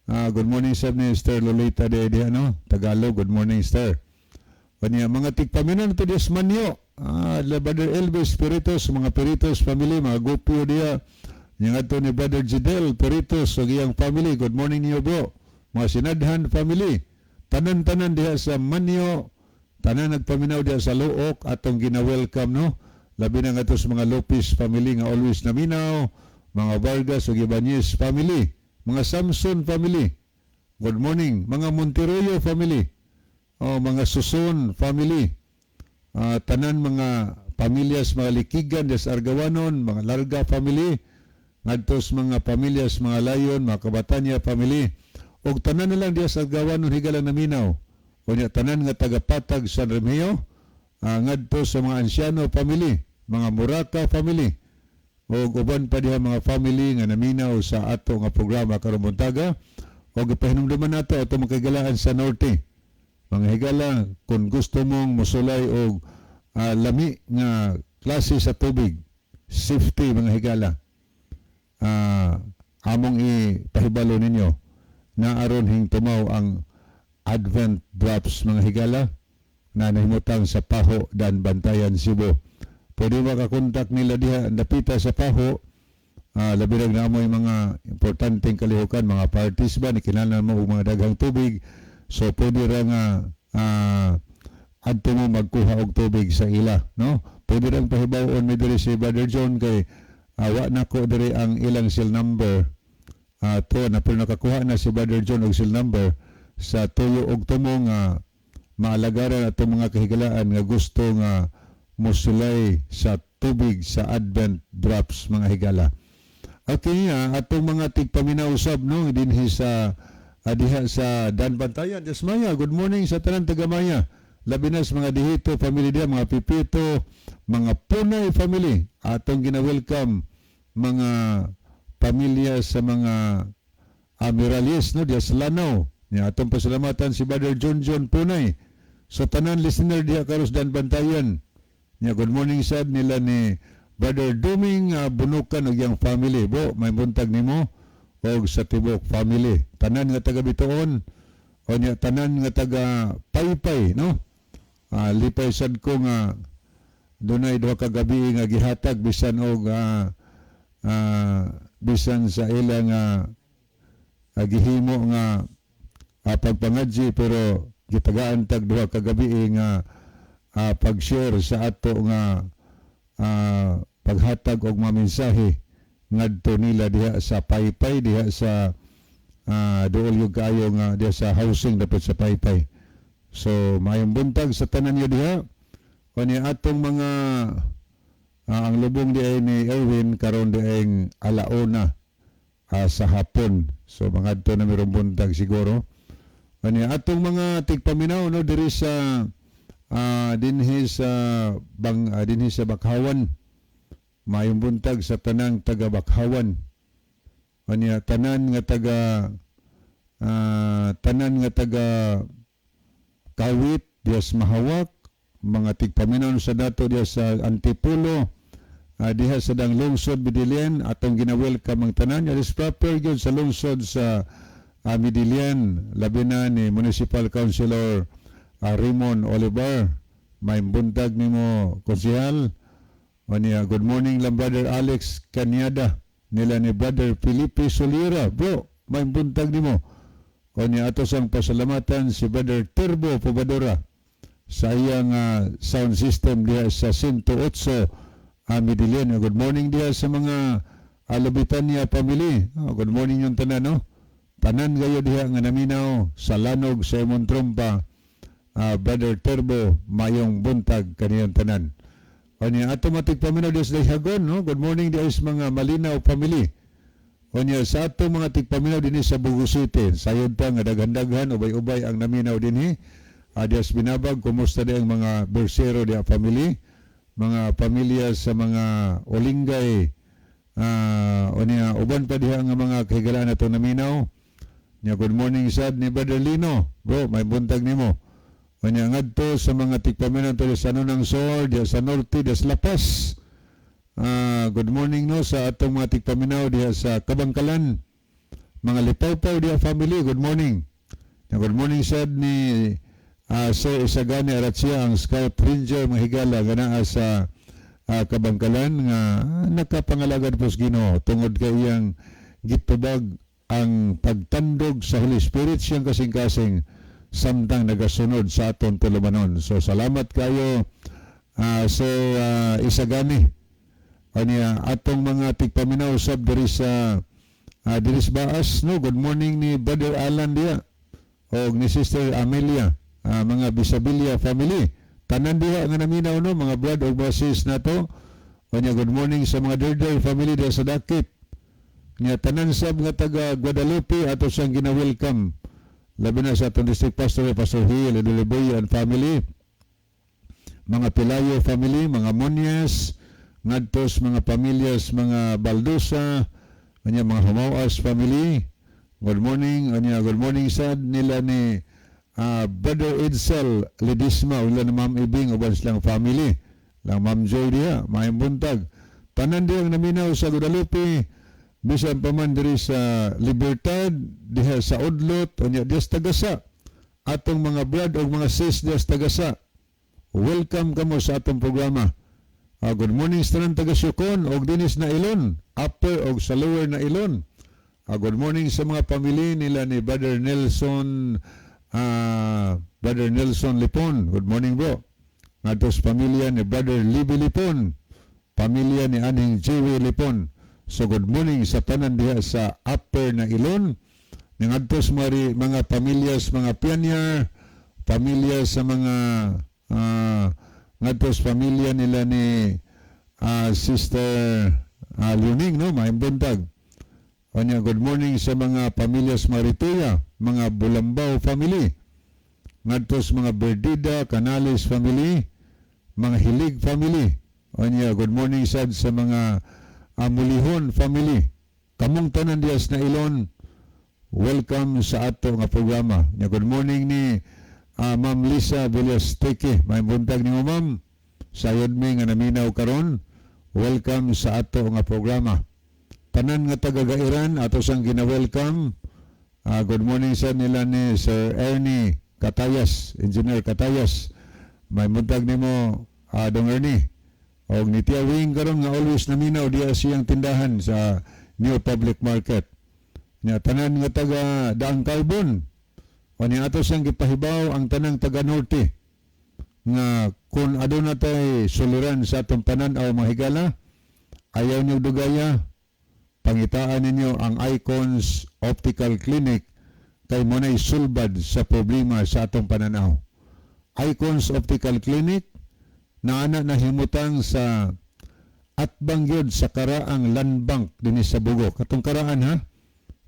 Good morning sa ni Sister Lolita de, de ano, Tagalog. Good morning, Sir. Kanya mga tigpaminan to dias Manyo. La Brother Elvis Peritos, mga Peritos family, mga Gupio diya. Yang ato ni Brother Jidel Peritos ug iyang family. Good morning niyo, bro. Mga Sinadhan family. Tanan-tanan diha sa Manyo, tanan nagpaminaw diha sa Luok, atong gina-welcome, no. Labi na nga to sa mga Lopez family nga always naminaw, mga Vargas ug Ibanez family, mga Samson family. Good morning, mga Monteroyo family. Oh, mga Suson family. Tanan mga pamilyas mga Likigan des Argawanon, mga Larga family, ngadto sa mga pamilyas mga Layon, mga Kabatanya family. Og tanan na lang diya sa Argawanon, higala naminaw. Unya tanan nga taga-Patag San Remigio, ngadto sa mga Anciano family, mga Muraka family, og uban pa diha mga family nga naminaw sa ato nga programa karong buntaga. Og ipahinumduman nato ato mga sa Norte. Mga higala, kung gusto mong musulay og lami nga klase sa tubig, safety, mga higala, among ipahibalo ninyo na aron hingtumaw ang Advent Drops, mga higala, na nahimutang sa Paho, Dan Bantayan, Cebu. Pwede makakontak nila diha napita sa Paho. Labi na mo yung mga importanteng kalihukan, mga parties ba, ni kinahanglan mo og mga daghang tubig. So pwede ra nga adto mo magkuha og tubig sa ila, no? Pwede ra pahibawon mi diri si Brother John kay wa nako diri ang ilang cell number. To na pero nakakuha na si Brother John og cell number sa tuyo og tumo nga maalagaran atong mga kahigalaan nga gusto nga mosulay sa tubig sa Advent Drops, mga higala. Okay, atong mga tigpaminaw usab, no, dinhi sa diha sa Dan Bantayan, Maya. Good morning sa tanan taga Maya. Labi na sa mga Dihito family diha, mga Pipito, mga Punay family. Atong gina-welcome mga pamilya sa mga Amirales, no, diha sa Lanao. Nya atong pasalamatan si Brother John John Punay. So tanan listener diha karos Dan Bantayan. Nya good morning sad nila ni Brother Duming Bunukan ug iyang family. Bo, may buntag nimo og sa tibok family. Tanan nga taga Bituon O nya tanan nga taga Paypay, no? Lipay sad ko nga dunay duha ka gabi nga gihatag bisan og bisan sa ila nga gihimo nga pagpangadji, pero gitagaan tag duha ka gabi nga pag-share sa ato nga paghatag og mga mensahe ngadto nila diha sa Paypay, diha sa duol yung kaayo nga diha sa housing dapat sa Paypay. So maayong buntag sa tanan niyo diha. Kani atong mga ang lubong di ay ni Erwin karon di ay alauna sa hapon. So mangadto na mirong buntag siguro. Kani atong mga tigpaminaw, no, diri sa dinhi sa bang dinhi sa Bakhawan. Maayong buntag sa tanang taga Bakhawan. Kanya tanan nga taga Kawit, dias Mahawak, mga tigpaminaw sa dato diya sa Antipolo, diha sa dang lungsod Medellin, atong gina-welcome ang tanan. Is proper gyud sa lungsod sa Medellin, labi na ni Municipal Councilor Raymond Oliver. May buntag nimo, konsehal. Unya, good morning lang Brother Alex Canyada nila ni Brother Felipe Solira. Bro, may buntag nimo. Unya ato sang pasalamatan si Brother Turbo Pobadora sa iyang sound system diha sa 108 Medellin. Good morning diha sa mga Alubitania family. Oh, good morning yung tanan, no? Tanan gayo diha nga naminaw sa lanog sa imong trompa, Brother Turbo, mayong buntag kaniyang tanan. Unya ato matig paminaw diha sa Dayhagon, no? Good morning diha sa mga Malinaw family. Unya sa ato mga tigpaminaw dinhi sa Bogo City, sayod pa nga daghan-daghan, ubay-ubay ang naminaw dinhi. Diha sa Binabag, kumusta di ang mga Bersero diha family, mga pamilya sa mga Olingay, unya uban pa diha nga mga kahigalaan ato naminaw. Nya good morning sad ni Brother Lino. Bro, may buntag nimo. Unya ngadto sa mga tigpaminaw diri sa Nunang Sor, diha sa Norte, diha sa Lapas. Good morning, no, sa atong mga tigpaminaw diha sa Kabangkalan. Mga Lipawpaw diha family, good morning. Ya, good morning sad ni Sir Isagani Aratsia, ang Scout Ranger, mga higala nga naa sa Kabangkalan nga nakapangalagad po sa Ginoo tungod kay iyang gitubag ang pagtandog sa Holy Spirit siyang kasing-kasing samtang nagasunod sa aton tulumanon. So salamat kayo, Sir Isagani. Anya atong mga tigpaminaw sab diri sa Baas, no? Good morning ni Brother Alan diha og ni Sister Amelia, mga Bisabilia family, tanan diha nga naminaw, no, mga brad og mga sis nato. Anya good morning sa mga Derder family diha sa Dakit. Nya tanan sab nga taga Guadalupe, ato siyang gina-welcome, labi na sa atong district pastor, Pastor Hill Edoliboy and family, mga Pelayo family, mga Monias, ngadtos mga pamilyas, mga Baldosa, anya mga Humawas family. Good morning, anya good morning sad nila ni Brother Edsel Lidisma, ula ni Ma'am Ibing uban silang family. Lang Ma'am Joy diha, maayong buntag. Tanan diha ang naminaw sa Guadalupe, bisan pa man diri sa Libertad, diha sa Udlot, unya diha sa Tagasa. Atong mga brad o mga sis diha sa Tagasa. Welcome kamo sa atong programa. Good morning sa tanan taga Siocon og dinis na Ilon, upper og sa lower na Ilon. Good morning sa mga pamilya nila ni Brother Nelson Lipon. Good morning, bro. Ngadto sa pamilya ni Brother Libby Lipon, pamilya ni Aning Jiwi Lipon. So good morning sa tanan diha sa upper na Ilon. Ngadto sa mga pamilya sa mga pioneer, pamilya sa mga ngadto sa pamilya nila ni Sister Luning, no, maayong buntag. Unya good morning sa mga pamilya sa Marituya, mga Bulambaw family. Ngadto sa mga Berdida, Canales family, mga Hilig family. Unya good morning sad sa mga Amulihon family. Kamong tanan diha sa Nailon, welcome sa ato nga programa. Nya good morning ni Ma'am Lisa Villasteke. May buntag nimo, ma'am. Sayod mi nga naminaw karon. Welcome sa ato nga programa. Tanan nga taga Gairan ato sang gina-welcome. Good morning sa nila ni Sir Ernie Katayas, Engineer Katayas. Maayong buntag nimo, Dong Ernie. Og ni Tia Wing karon nga always naminaw diya siyang tindahan sa New Public Market. Nya tanan nga taga Daang Carbon. O ni ato siyang gipahibaw ang tanang taga Norte nga kung aduna tay suliran sa atong panan-aw, mga higala, ayaw niyo dugaya, pangitaan ninyo ang Icons Optical Clinic kay mao nay sulbad sa problema sa atong pananaw. Icons Optical Clinic naana nahimutang sa atbang gyud sa karaang Land Bank dinhi sa Bogo. Katong karaan ha.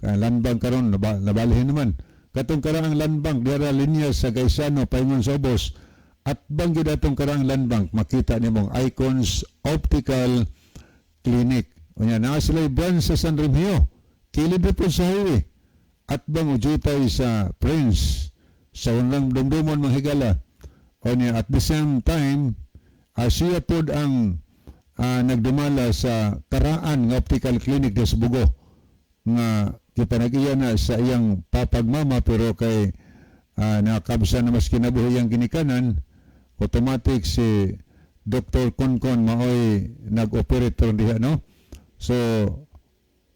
Kaya Land Bank karon nabalihin naman. Katong karaang Land Bank dira linya sa Gaisano paingon sa Ubos. Atbang gyud atong karaang Land Bank, makita nimong Icons Optical Clinic. Unya naa sila branch sa San Remigio. Kilid ra po sa highway. Atbang ujutay sa Prince sa unang dumdumon, mga higala. Unya at the same time, siya pod ang nagdumala sa karaan nga optical clinic sa Bogo nga gipanag-iya na sa iyang papagmama, pero kay nakabsa na mas kinabuhi ang ginikanan, automatic si Dr. Konkon maoy nag-operate ron diha, no? So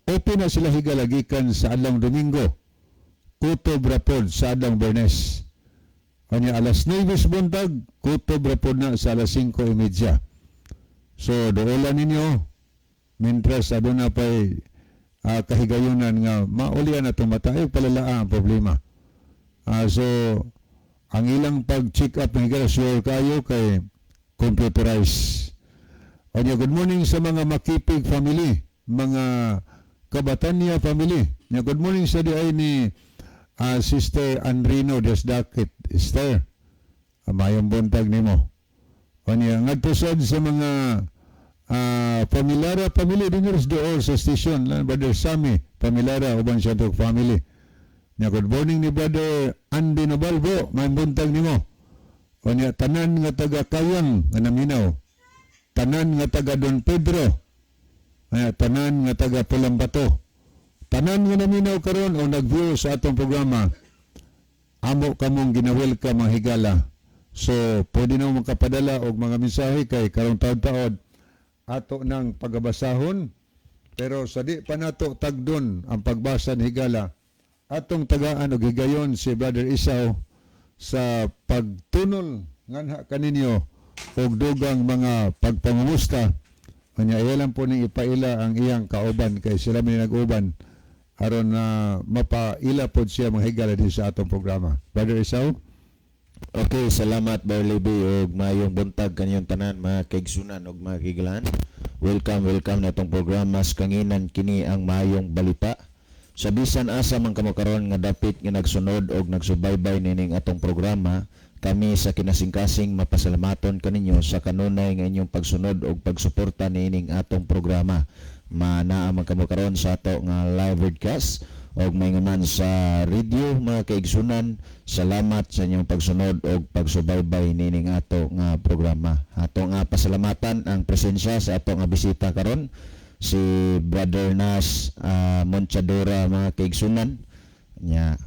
open na sila, higala, gikan sa adlawng Domingo, kutob ra pod sa adlawng Biyernes. Kanya alas 9 sa buntag, kutob ra pod na sa alas 5:30. So duolan ninyo mientras aduna pay kahigayunan nga maulian atong mata ay palalaa ang problema. So ang ilang pag-check up ng higala, sure kayo kay computerized. Onya, good morning sa mga Makipig family, mga Kabatanya family. Nya good morning sa diay ni Sister Andrino Desdakit. Esther, mayong buntag nimo. Onya, ngadto sad sa mga Pamilara family dinhi dool sa station, lan Brother Sammy Pamilara uban siya tog family. Nya good morning ni Brother Andy Nobalbo, mayong buntag nimo. Onya tanan nga taga Kayang nga naminaw. Tanan nga taga Don Pedro. Anya tanan nga taga Pulambato. Tanan nga naminaw karon o nag-view sa atong programa. Amo kamong gina-welcome, mga higala. So, pwede na makapadala og mga mensahe kay karong taod-taod ato ng pagabasahon. Pero sa di pa nato tagdon ang pagbasa ni higala, atong tagaan og higayon si Brother Isaw sa pagtunol nganha kaninyo og dugang mga pagpangumusta. Kanya iya lang po ning ipaila ang iyang kauban kay sila may nag-uban aron na mapaila pod siya, mga higala, din sa atong programa. Brother Isaw. Okay, salamat, Barley B, ug maayong buntag kaninyong tanan, mga kaigsunan ug mga kaiglan. Welcome, welcome na itong programa sa kanginan, kini ang Maayong Balita. Sa bisan asa man kamo karon nga dapit nga nagsunod og nagsubaybay nining atong programa, kami sa kinasingkasing mapasalamaton kaninyo sa kanunay nga inyong pagsunod og pagsuporta niining atong programa. Manaa man kamo karon sa ato nga live broadcast og may man sa radio, mga kaigsunan, salamat sa inyong pagsunod og pagsubaybay nining ato nga programa. Ato nga pasalamatan ang presensya sa ato nga bisita karon, si Brother Nas Monchadora, mga kaigsunan. Nya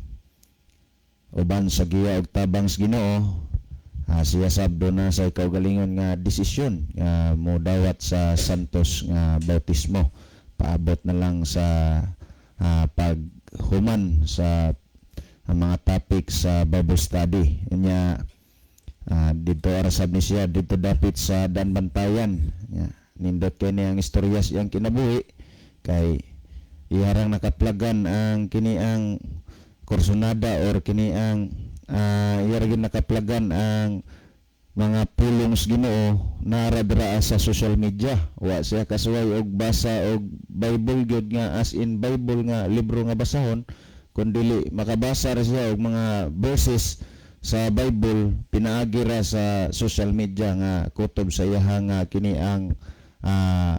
uban sa giya og tabang sa Ginoo, siya sab na sa kaugalingon nga desisyon nga modawat sa santos nga bautismo. Paabot na lang sa paghuman sa ang mga topic sa Bible study. Nya didto ara sab ni siya didto dapit sa Danbantayan. Nya nindot kay ni ang istorya sa iyang kinabuhi kay iharang nakaplagan ang kini ang kursonada or kini ang iyara gyud nakaplagan ang mga pulong sa Ginoo nara dira sa social media. Wa siya kasuway og basa og Bible gyud nga as in Bible nga libro nga basahon, kun dili makabasa ra siya og mga verses sa Bible pinaagi ra sa social media nga kutob sa iyaha nga kini ang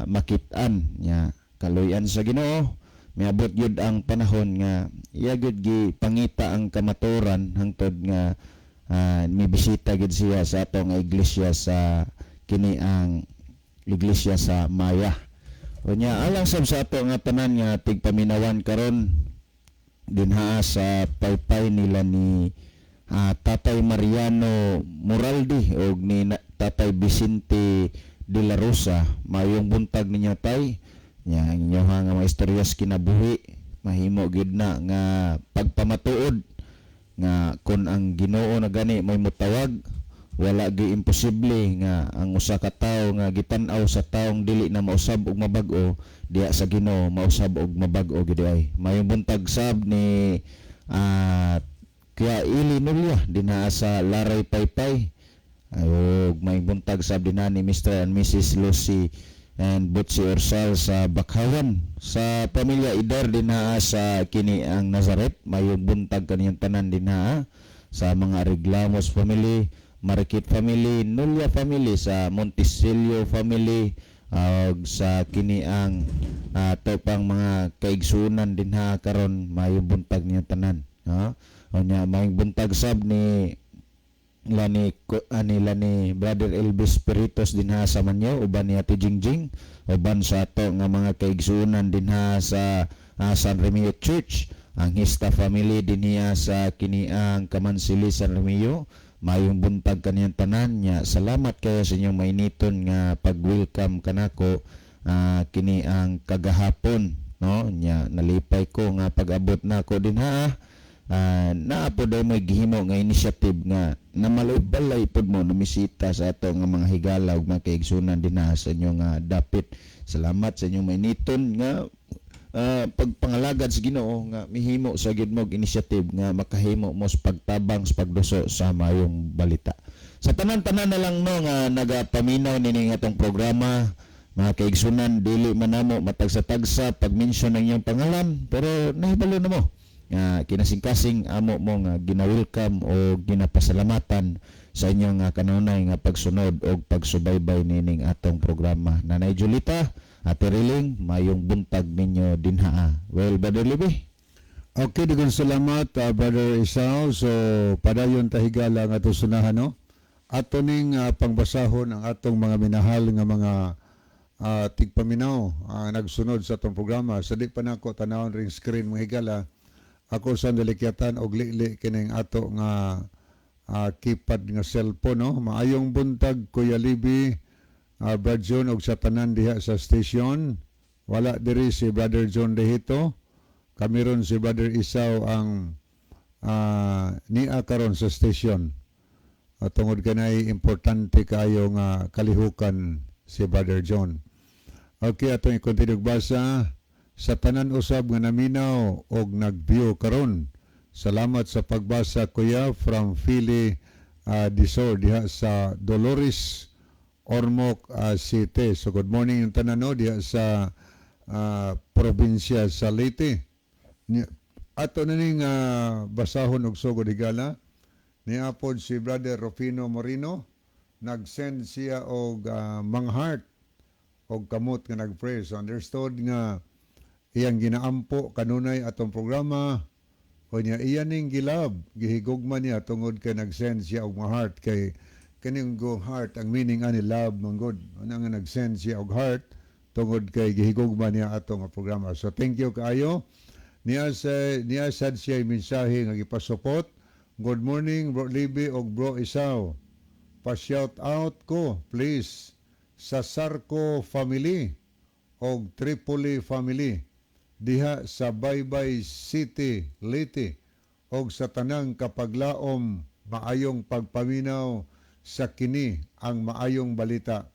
makit-an. Nya kaluy-an sa Ginoo, miabot gyud ang panahon nga iya gyud gipangita ang kamaturan hangtod nga mibisita gyud siya sa atong iglesia sa kini ang iglesia sa Maya. Unya alang sab sa ato nga tanan nga tigpaminawan karon. Dinha sa Paypay nila ni Tatay Mariano Moraldi og ni Tatay Vicente de la Rosa. Mayong buntag ninyo, tay. Nya ang inyo nga mga istorya sa kinabuhi mahimo gid na nga pagpamatuod nga kon ang Ginoo na gani may motawag, wala gi imposible nga ang usa ka tawo nga gitan-aw sa taong dili na mausab og mabag-o, diha sa Ginoo mausab og mabag-o gid ay. Mayong buntag sab ni Kuya Ili Nulya dinha sa Laray, Paypay. Ug may buntag sab dinha ni Mr. and Mrs. Lucy and Butsi Orsal sa Bakhawan. Sa pamilya Idar dinha sa kini ang Nazaret, mayong buntag kaniyang tanan dinha. Sa mga Reglamos family, Marikit family, Nulya family, sa Monticelio family, ug sa kini ang ato pang mga kaigsunan dinha karon, mayong buntag niyang tanan, ha. Unya mayong buntag sab ni lani ani lani Brother Elvis Peritos dinha sa Manyo, uban ni Ate Jingjing, uban sa ato nga mga kaigsunan dinha sa San Remio Church, ang Hista family dinhiya sa kiniang Kamansili, San Remio. Mayong buntag kaniyang tanan nya. Salamat kayo sa inyong mainiton nga pag-welcome kanako kini ang kagahapon, no. Nya nalipay ko nga pag-abot nako dinha, naa po daw may gihimo nga initiative nga namalay-balay pod mo numisita sa ato nga mga higala ug mga kaigsunan dinha sa inyong dapit. Salamat sa inyong mainiton nga pagpangalagad sa Ginoo nga mihimo sa gid mo og initiative nga makahimo mo sa pagtabang sa pagduso sa maayong balita. Sa tanan-tanan na lang, no, nga nagapaminaw nining atong programa, mga kaigsunan, dili man namo matagsa-tagsa pag-mention ng inyong pangalan, pero nahibalo na mo nga kinasing-kasing amo mo nga gina-welcome o ginapasalamatan sa inyong kanunay nga pagsunod o pagsubaybay nining atong programa. Nanay Julita, Ate Riling, mayong buntag ninyo dinhaa. Well, Brother Libby. Okay, daghang salamat, Brother Isao. So, padayon ta, higala, nga ato sunahan, no? Ato ning pangbasahon ang atong mga minahal nga mga tigpaminaw nagsunod sa atong programa. Sa di pa nako tanawon ring screen, mga higala, ako sa nalikyatan og lili kining ato nga keypad nga cellphone, no. Maayong buntag, Kuya Libi, Brad John og sa tanan diha sa station. Wala diri si Brother John Dehito. Kami ron si Brother Isaw ang nia karon sa station. At tungod kanay importante kayo nga kalihukan si Brother John. Okay, atong i-continue basa sa tanan usab nga naminaw og nag-view karon. Salamat sa pagbasa, Kuya, from Philly Disor diha sa Dolores, Ormoc City. So good morning yung tanan, no, diha sa probinsya sa Leyte. Ato na ning basahon og sugod, higala. Niapod si Brother Rufino Moreno, nag-send siya og mga heart og kamot nga nag-pray. So understood nga iyang ginaampo kanunay atong programa o niya iya ning gi-love, gihigugma niya tungod kay nag-send siya og mga heart, kay kaning go heart ang meaning ani love man gud. Ana nga nag-send siya og heart tungod kay gihigugma niya atong nga programa. So thank you kaayo. Niya sad siya mensahe nga gipasupot. "Good morning, Bro Libby og Bro Isaw. Pa-shout out ko please sa Sarko family og Tripoli family diha sa Baybay City, Leyte, og sa tanang kapaglaom, maayong pagpaminaw sa kini ang maayong balita.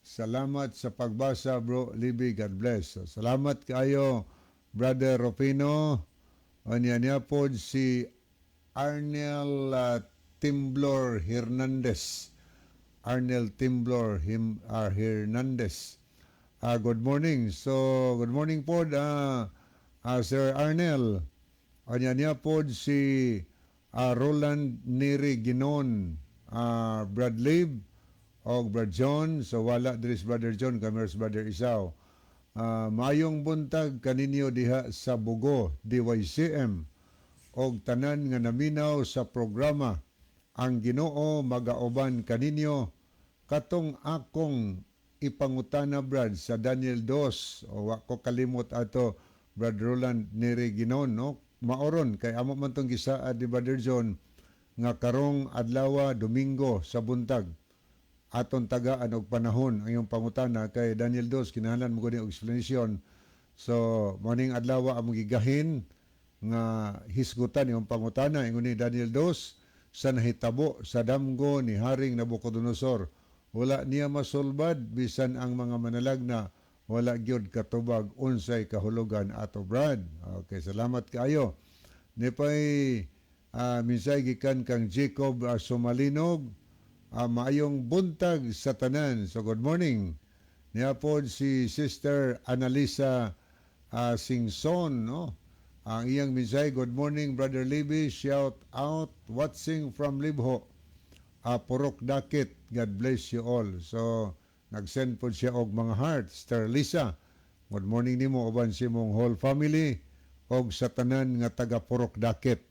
Salamat sa pagbasa, Bro Libby. God bless." So, salamat kaayo, Brother Rufino. Anya niya po si Arnel Timblor Hernandez. Arnel Timblor Hernandez. Good morning. So, good morning po, Sir Arnel. Anya niya po si Roland Neri Ginon, Brad Lib, og Brad John. So, wala diri si Brother John, kami si Brother Isaw. Maayong buntag kaninyo diha sa Bugo, DYCM, og tanan nga naminaw sa programa. Ang Ginoo magauban kaninyo. Katong akong ipangutana, Brad, sa Daniel 2 o wa ko kalimot ato. Brad Roland Neri Ginon, no? Maoron kay amo man tong gisaad ni Brother John nga karong adlaw, Domingo sa buntag, aton tagaan og panahon ang iyong pangutana kay Daniel 2 kinahanglan mo gud og explanation. So morning adlaw among gigahin nga hisgutan iyong pangutana ingon ni Daniel 2 sa nahitabo sa damgo ni Haring Nabucodonosor. Wala niya masulbad, bisan ang mga manalagna wala gyud katubag unsay kahulugan ato, Brad. Okay, salamat kaayo. Nipay minsay gikan kang Jacob Sumalinog, maayong buntag sa tanan. So good morning. Niya pod si Sister Annalisa Singson, no? Ang iyang minsay, "Good morning, Brother Libby, shout out, watching from Libho. Purok Dakit. God bless you all." So nag-send po siya og mga hearts. Sister Lisa, good morning nimo uban sa imong whole family og sa tanan nga taga Purok Dakit.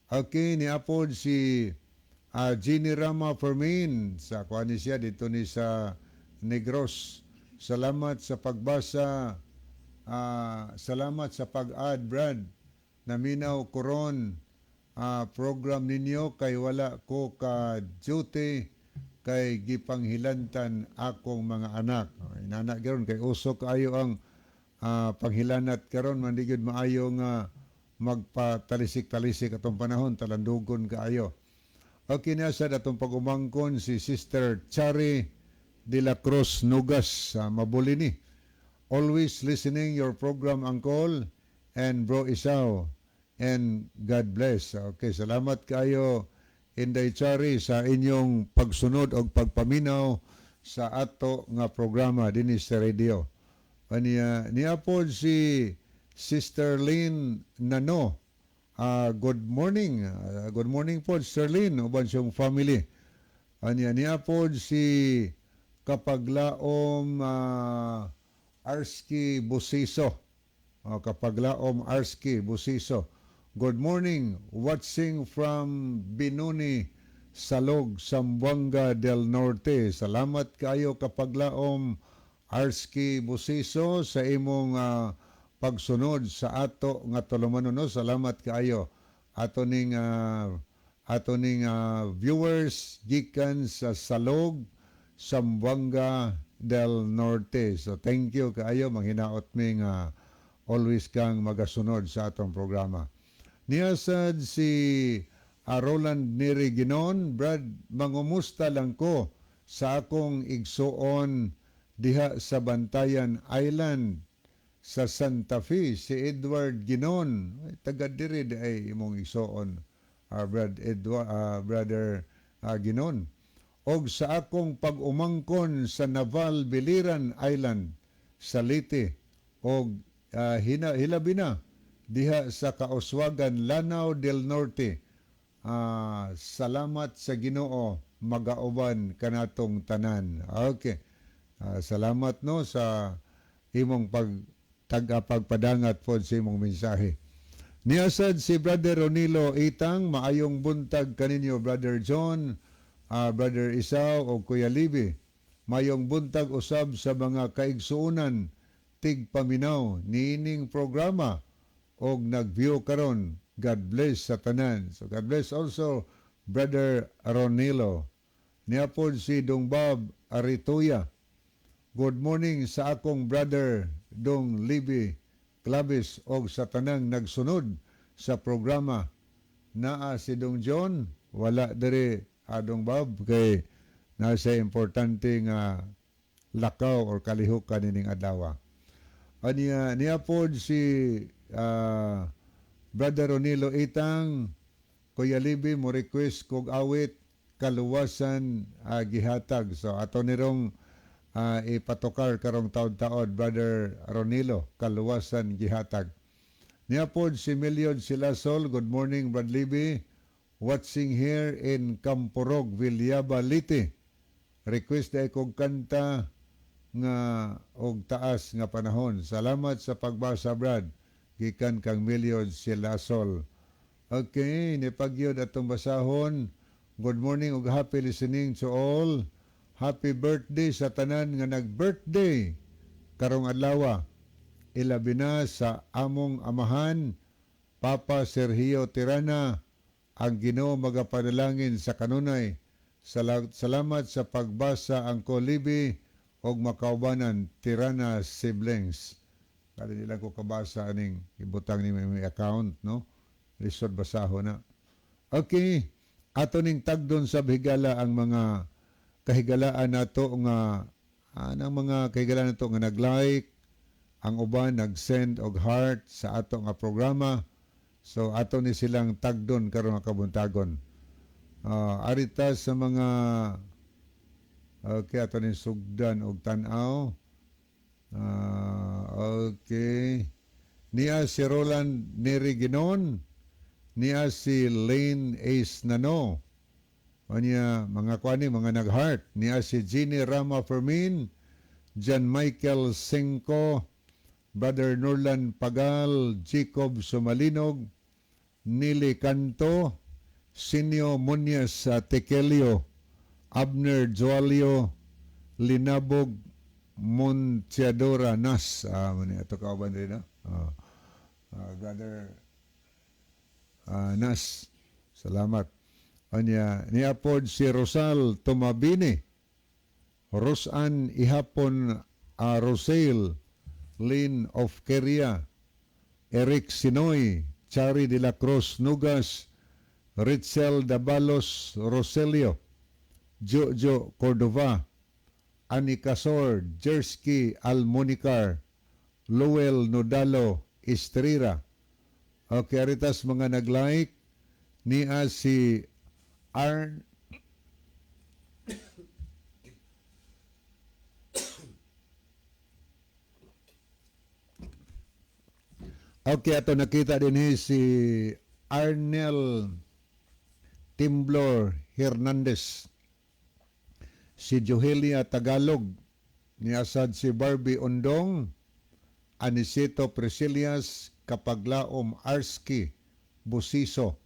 Okay, niapod si Jenny Rama Fermin sa kuan ni siya dito ni sa Negros. "Salamat sa pagbasa. Salamat sa pag-add, Brad. Naminaw ko ron program ninyo kay wala ko ka duty kay gipanghilantan akong mga anak." Inana karon kay uso kaayo ang panghilanat karon man, di gyud maayo nga magpatalisik-talisik atong panahon, talandugon kaayo. Okay na sa atong pag-umangkon si Sister Chari de la Cruz Nugas sa Mabulini. "Always listening your program, Uncle and Bro Isaw. And God bless." Okay, salamat kayo, Inday Chari, sa inyong pagsunod o pagpaminaw sa ato nga programa dinhi sa radio. Aniya niya po si Sister Lynn Nano. Good morning. Good morning po, Sister Lynn, uban siyang family. Aniya niya po si Kapaglaom Arski Busiso. Oh, Kapaglaom Arski Busiso. "Good morning. Watching from Binuni, Salog, Zamboanga del Norte." Salamat kayo, Kapaglaom Arski Busiso, sa imong pagsunod sa ato nga tulumanon, no? Salamat kaayo. Ato ning viewers gikan sa Salog, Zamboanga del Norte. So thank you kaayo, manghinaot mi nga always kang magasunod sa atong programa. Niyasad si Roland Neri Ginon, "Brad, mangumusta lang ko sa akong igsuon diha sa Bantayan Island sa Santa Fe, si Edward Ginon." Ay, taga diri di ay imong igsuon, Brad Edward, Brother Ginon. "Og sa akong pag-umangkon sa Naval Biliran Island sa Leyte og hilabi na diha sa Kauswagan, Lanao del Norte. Salamat sa Ginoo, magauban kanatong tanan." Okay. Salamat, no, sa imong pag taga pagpadangat po sa imong mensahe. Niasad si Brother Ronilo Itang, "Maayong buntag kaninyo, Brother John, Brother Isaw o Kuya Libi. Mayong buntag usab sa mga kaigsuonan tigpaminaw niining programa og nag-view karon. God bless sa tanan." So God bless also, Brother Ronilo. Niapod si Dong Bob Aritoya. "Good morning sa akong brother Dong Libby Clavis og sa tanang nagsunod sa programa. Naa si Dong John?" Wala diri adong Bob kay nasa importante nga lakaw or kalihukan nining adlaw. Aniya niya pod si Brother Ronilo Itang, "Kuya Libby, mo request kog awit 'Kaluwasan Gihatag'." So ato nirong ipatukar karong taod-taod, Brother Ronilo, 'Kaluwasan Gihatag'. Niya pod si Milion Silasol, "Good morning, Brad Libby. Watching here in Camporog, Villaba, Leyte. Request ay kog kanta nga og 'Taas nga Panahon'. Salamat sa pagbasa, Brad." Gikan kang Milion Silasol. Okay, ni pagyod atong basahon. "Good morning ug happy listening to all. Happy birthday sa tanan nga nag-birthday karong adlaw." Ilabi na sa among amahan, Papa Sergio Tirana, ang Ginoo magapanalangin sa kanunay. Salamat sa pagbasa ang Kolibi og makaubanan Tirana siblings. Kaya nila ko kabasa aning ibutang ni may account, no? Lisod basaho na. Okay, ato ning tagdon sa higala ang mga kahigalaan nato nga anang mga kahigalaan nato nga nag-like, ang uban nag-send og heart sa ato nga programa. So ato ni silang tagdon karon nga kabuntagon. Arita sa mga, okay, ato ni sugdan og tan-aw. Okay. Niya si Roland Neri Ginon, niya si Lane Ace Nano. Anya mga kuani mga nag-heart, niya si Jeannie Rama Fermin, John Michael Senko, Brother Norlan Pagal, Jacob Sumalinog, Nili Canto, Sinio Muñez Tekelio, Abner Joalio, Linabog Montiadora Nas. Mani ato kauban rin, no? Brother Nas. Salamat. Anya, niya pod si Rosal Tomabini, Rosan Ihapon Rosel, Lynn of Keria, Eric Sinoy, Chari de la Cruz Nugas, Ritzel Dabalos Roselio, Jojo Cordova, Anicasor Jersky Almonicar, Lowell Nodalo Estrera. Okay, aritas mga nag-like, niya si Arn Okay, ato nakita din hi si Arnel Timblor Hernandez, si Johelia Tagalog, niasad si Barbie Ondong, Anisito Priscillas, Kapaglaom Arski, Busiso,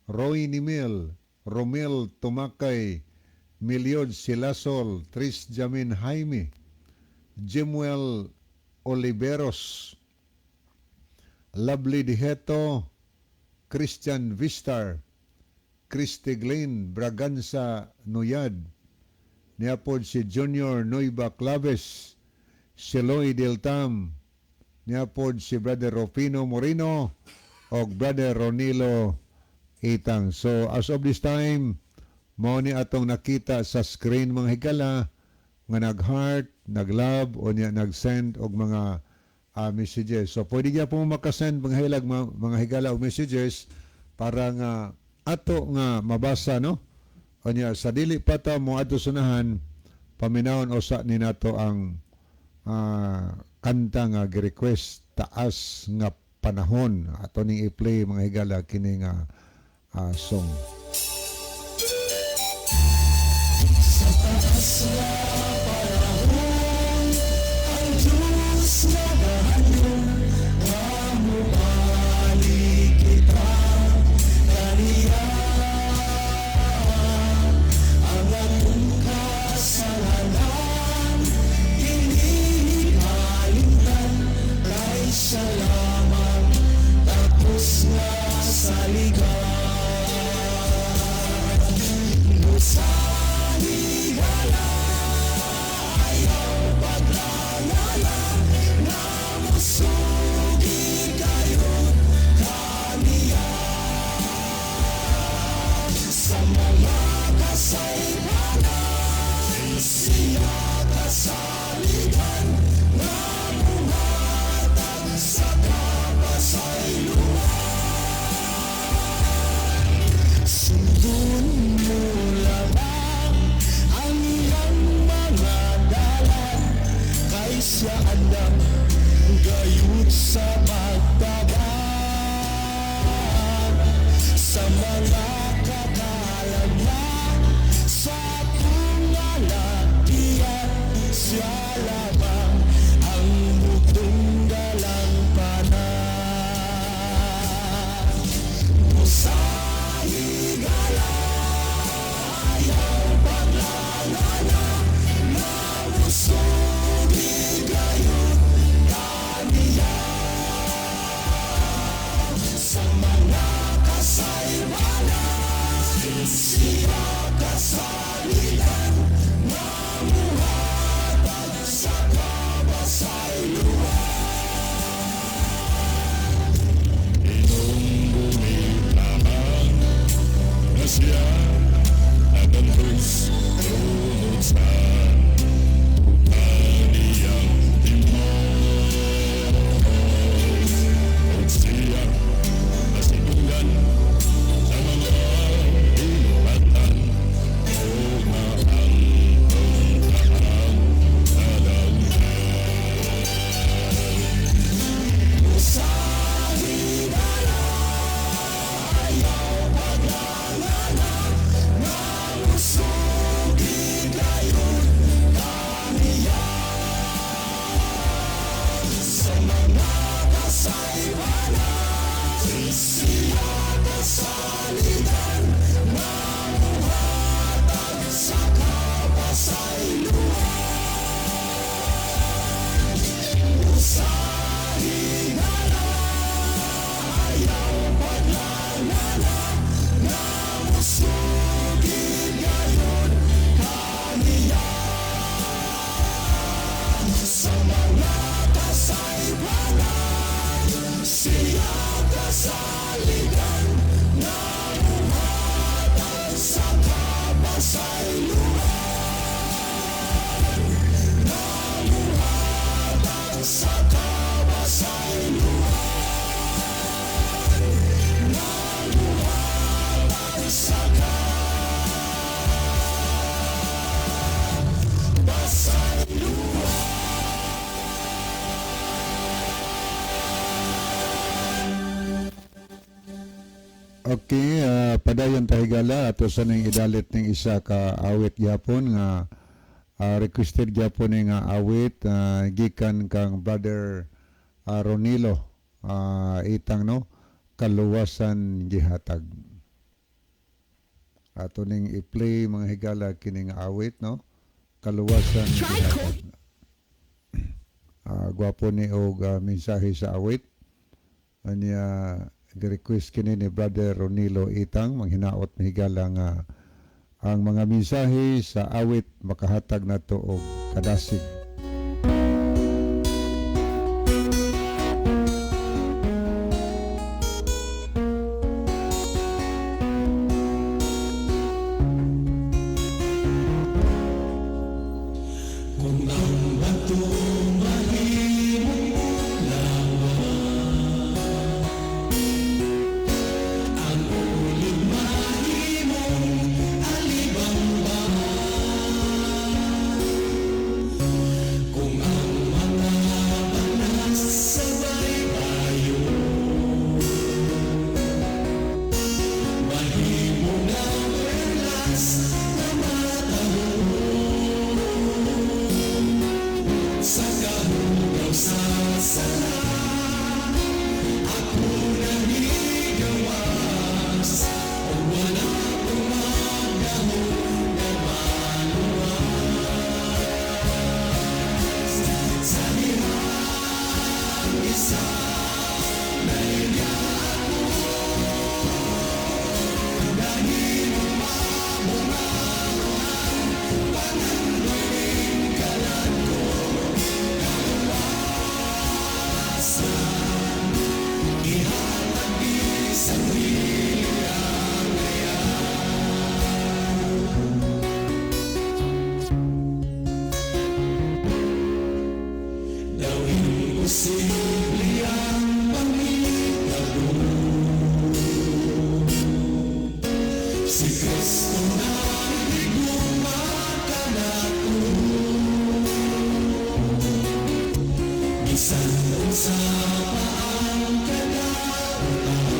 Roy Nimil, Romel Tumakay, Miliod Silasol, Tris Jamin Jaime, Jimuel Oliveros, Lovely Diheto, Christian Vistar, Christy Glenn Braganza Nuyad, niapod si Junior Noiba Claves, si Loy Del Tam, niapod si Brother Rufino Moreno, og Brother Ronilo Itang. So as of this time, mao ni atong nakita sa screen mga higala nga nag-heart, nag-love, o niya nag-send og mga messages. So pwede niya po makasend mga hilag mga higala og messages para nga ato nga mabasa, no? O niya sa dili pa ta mo adto sunahan, paminawon usa ni nato ang kanta nga gi-request, Taas nga Panahon. Ato ning i-play mga higala kini nga song. Sa taas nga panahon, ang Diyos nagahandom nga mobalik kita kaniya. Ang atong kasalanan, dili kalimtan, kay siya lamang tapos nga saligan. Busa higala, ayaw paglangala, nga Kasaypanan, siya kasaligan nga muhatag sa kapasayloan. Usa higala, ayaw paglalala nga musugid gayon kaniya. Sa mga kasaypanan, siya kasaligan nga muhatag sa kapasayloan. Nga muhatag sa kapasayloan. Nga muhatag sa kapasayloan. Okay, padayon ta, higala, ato sa ning idalit ning isa ka awit gyapon nga requested gyapon ni nga awit gikan kang Brother Ronilo Itang, no, "Kaluwasan Gihatag". Ato ning i-play, mga higala, kini nga awit, no, "Kaluwasan Gihatag". Gwapo ni og mensahe sa awit. Anya gi-request kini ni Brother Ronilo Itang. Manghinaot, higala, nga ang mga mensahe sa awit makahatag nato og kadasig. Kung ang bato mahimong lawa, ang ulig mahimong alibamba, kung ang mga banas sabay bayo, mahimo nga perlas na mataho, sa kahugaw sa sala ako nahigawas, o wala ko magdahon na maluwas. Sa dihang isa nahiya ako, nahimong mabungaw pangandoy kalag ko. Kaluwasan ihatag bisan dili angayan. Daw imposible ang panghitabo, si Kristo na higugma kanato. Bisan unsa pa ang kadautan,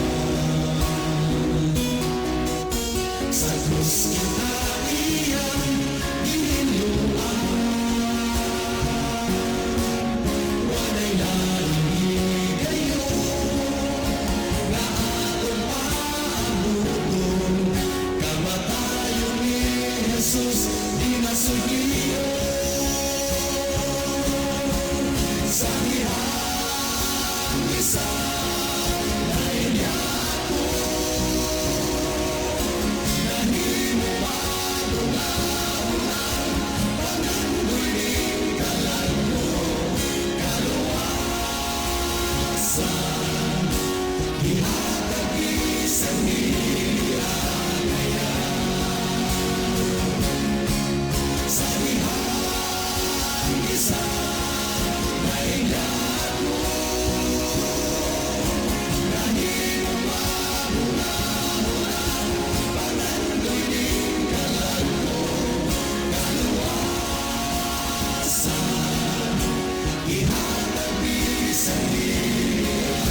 sa krus kita iyang gihinluan. Walay laing higayon nga atong paabuton, kamatayon ni Jesus di masugyon. Sa dihang isa nahiya ako, nahimo mabungaw pangandoy ning kalag ko. Kaluwasan ihatag bisan dili angayan. Sa dihang isa nahiya ako, nahimo mabungaw pangandoy ning kalag ko. Kaluwasan ihatag bisan dili.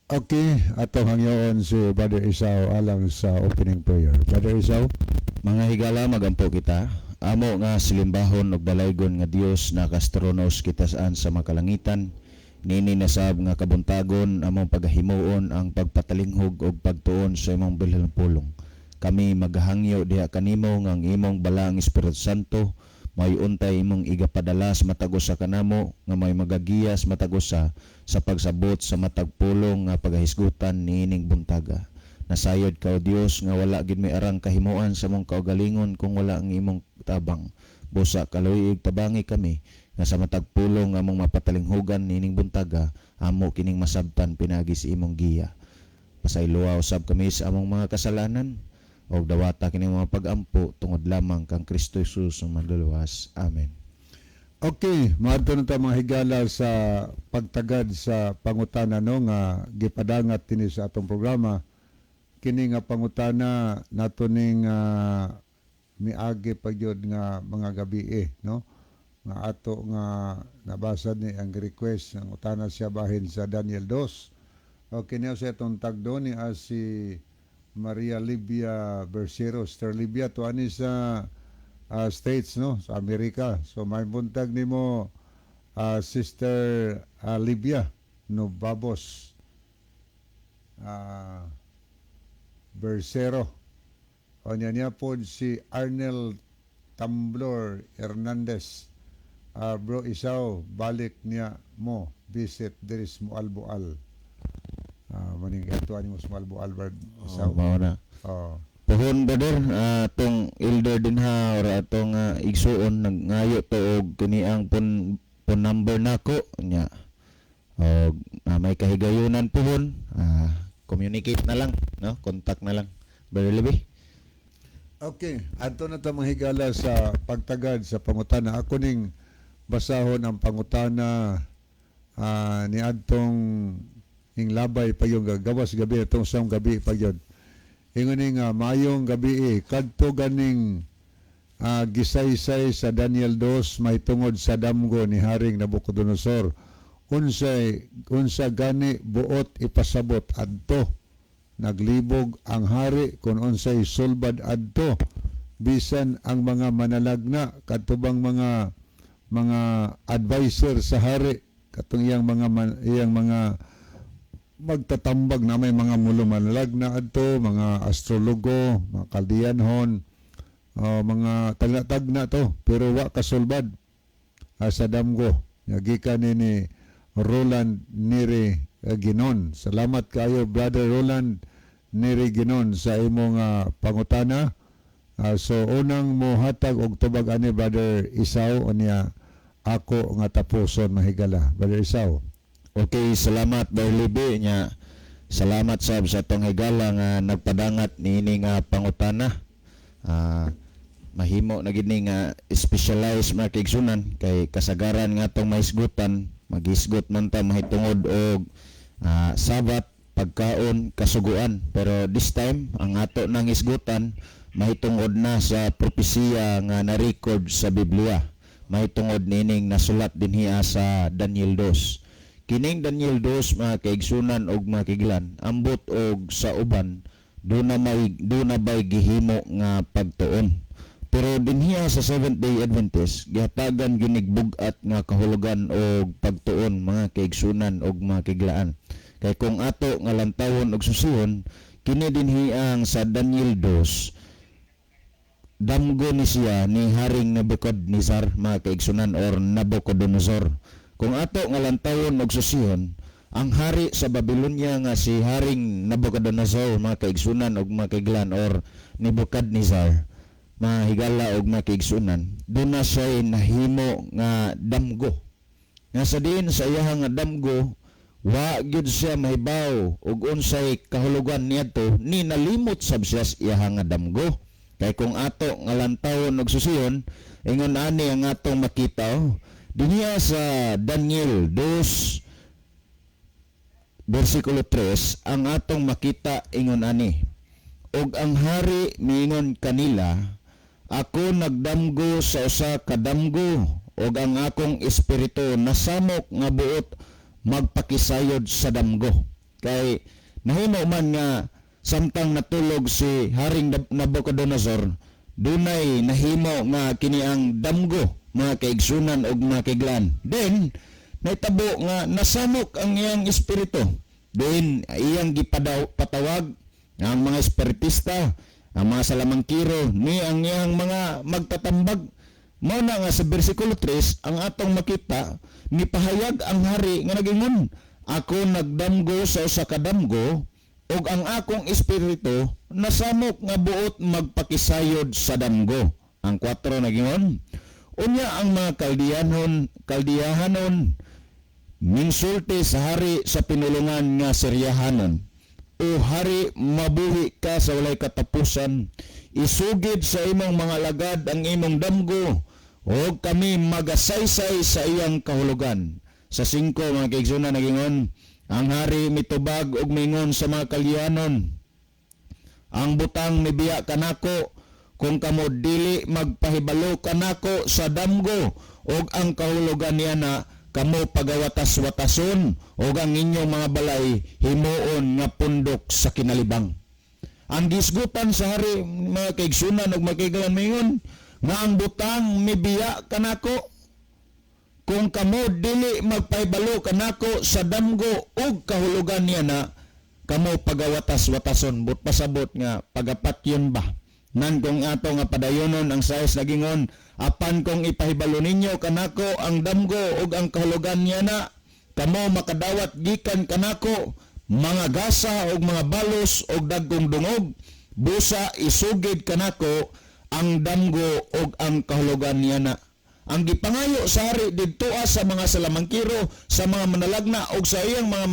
Okay, atong hangyoon si Brother Isao alang sa opening prayer. Brother Isao. Mga higala, magampo kita. Amo nga silimbahon ug dalaygon nga Dios, nakastronos kita saan sa makalangitan. Nini nasab nga kabuntagon, among pagahimuon ang pagpatalinghog ug pagtuon sa imong bilhan pulong. Kami magahangyo diha kanimo nga ang imong balaang Espiritu Santo may untay imong igapadala sa matag usa kanamo nga may magagiya sa matag usa sa pagsabot sa matag pulong nga pagahisgutan niining buntaga. Nasayod ka, O Dios, nga wala gid may arang kahimuan sa mong kaugalingon kung wala ang imong tabang. Busa kaluoy tabangi kami nga sa matag pulong nga among mapatalinghugan niining buntaga, amo kining masabtan pinagi sa imong giya. Pasayloa usab kami sa among mga kasalanan og dawata kining mga pag-ampo tungod lamang kang Kristo Jesus ang manluluwas. Amen. Okay, maadto na ta, mga higala, sa pagtagad sa pangutana, no, nga gipadangat dinhi sa atong programa. Kini nga pangutana nato ning miagi pa gyud nga mga gabi eh, no, nga ato nga nabasa ni ang request ng utana siya bahin sa Daniel 2. Okay, niya sa itong tagdo ni as si Maria Livia Bersero. Sister Livia to ani sa States, no, sa Amerika. So may buntag nimo, Sister Livia Nobabos Bersero. O niya niya po si Arnel Tamblor Hernandez. Bro Isaw, balik niya mo visit diri sa Moalboal. Maning ato ani mo sa Moalboal, Brad Isaw. Oh, mao na. Oh. Pohon, brother, atong elder din ha or atong igsuon nagngayo to og kini ang phone number nako nya. Og may kahigayunan pohon, communicate na lang, no? Contact na lang. Brother Levi. Okay, adto na ta, mga higala, sa pagtagad sa pangutana. Ako ning basahon ang pangutana ni adtong ing labay pa yung gawas gabi atong sa gabi pa yun. Ingon ni nga, "Mayong gabi eh, kadto ganing gisaysay sa Daniel 2 may tungod sa damgo ni Haring Nabucodonosor. Unsay unsa gani buot ipasabot adto? Naglibog ang hari kung unsay sulbad adto, bisan ang mga manalagna," kadto bang mga advisor sa hari, katong iyang mga magtatambag na may mga mulo manalagna adto, mga astrologo, mga Kaldeanhon, oh, mga tagna-tagna to, pero wa kasulbad sa damgo. Gikan ni Roland Neri Ginon. Salamat kayo, Brother Roland Neri Ginon, sa imong pangutana. So unang mohatag og tubag ani, Brother Isaw, unya ako nga tapuson, mahigala. Brother Isaw. Okay, salamat, Brother Levi nya. Salamat sab sa atong higala nga nagpadangat niini nga pangutana. Mahimo na gid ni nga specialized, mga kaigsunan, kay kasagaran nga atong mahisgutan, maghisgot man ta mahitungod og Sabat, pagkaon, kasuguan. Pero this time ang ato nang hisgutan mahitungod na sa propesiya nga na-record sa Biblia. Mahitungod nining nasulat dinhi sa Daniel 2. Kining Daniel 2, mga kaigsunan og mga kiglan, ambot og sa uban do na bay gihimo nga pagtuon. Pero dinhiya sa Seventh Day Adventist, gihatagan ginig bug-at nga kahulugan og pagtuon, mga kaigsunan og mga kiglaan. Kay kung ato nga lantawon og susihon, kini dinhi ang sa Daniel 2, damgo ni siya ni Haring Nebuchadnezzar, mga kaigsunan, or Nabucodonosor. Kung ato nga lantawon og susihon, ang hari sa Babylonia nga si Haring Nabucodonosor, mga kaigsunan og mga kaiglan, or Nebuchadnezzar, mga higala og mga kaigsunan, doon na siya nahimo nga damgo. Nga sa diin sa iyahang nga damgo, wa gyud siya mahibaw og unsay kahulugan niadto, ni nalimot sab siya sa iyahang nga damgo. Kay kung ato nga lantawon og susiyon, ingon ani ang atong makita, oh. Dinhiya sa Daniel 2 versikulo 3, ang atong makita ingon ani: "Ug ang hari miingon kanila, 'Ako nagdamgo sa usa ka damgo ug ang akong espiritu nasamok nga buot magpakisayod sa damgo.'" Kay nahimo man nga samtang natulog si Haring Nabucodonosor, dunay nahimo nga kini ang damgo, mga kaigsunan og mga kaiglan. Then nahitabo nga nasamok ang iyang espiritu. Then iyang gipadaw patawag ang mga espiritista, ang mga salamangkiro, ni ang iyang mga magtatambag. Mao na nga sa bersikulo 3 ang atong makita, mipahayag ang hari nga nagingon, "Ako nagdamgo sa usa ka damgo ug ang akong espiritu nasamok nga buot magpakisayod sa damgo." Ang 4 nagingon, unya ang mga Kaldiyahanon minsulti sa hari sa pinulungan nga Siryahanon, "O hari, mabuhi ka sa walay katapusan. Isugid sa imong mga alagad ang imong damgo o kami magasaysay sa iyang kahulugan." Sa 5, mga kaigsunan, nagingon, ang hari mitubag og mingon sa mga Kaldiyanon, "Ang butang mibiya kanako, kung kamo dili magpahibalo kanako sa damgo og ang kahulugan niya na, kamo pagawatas-watason og ang inyong mga balay himuon nga pundok sa kinalibang." Ang gisgutan sa hari, mga kaigsunan ug mga kaiglan, mingon nga ang butang mibiya kanako, kung kamo dili magpahibalo kanako sa damgo ug kahulugan niya na, kamo pagawatas-watason. But pasabot nga pagapatyon ba. Nan kung ato nga padayonon ang 6, nagingon, "Apan kung ipahibalo ninyo kanako ang damgo ug ang kahulugan niya na, kamo makadawat gikan kanako mga gasa ug mga balos ug dagkong dungog. Busa isugid kanako ang damgo ug ang kahulugan niya na." Ang gipangayo sa hari didtoa sa mga salamangkiro, sa mga manalagna ug sa iyang mga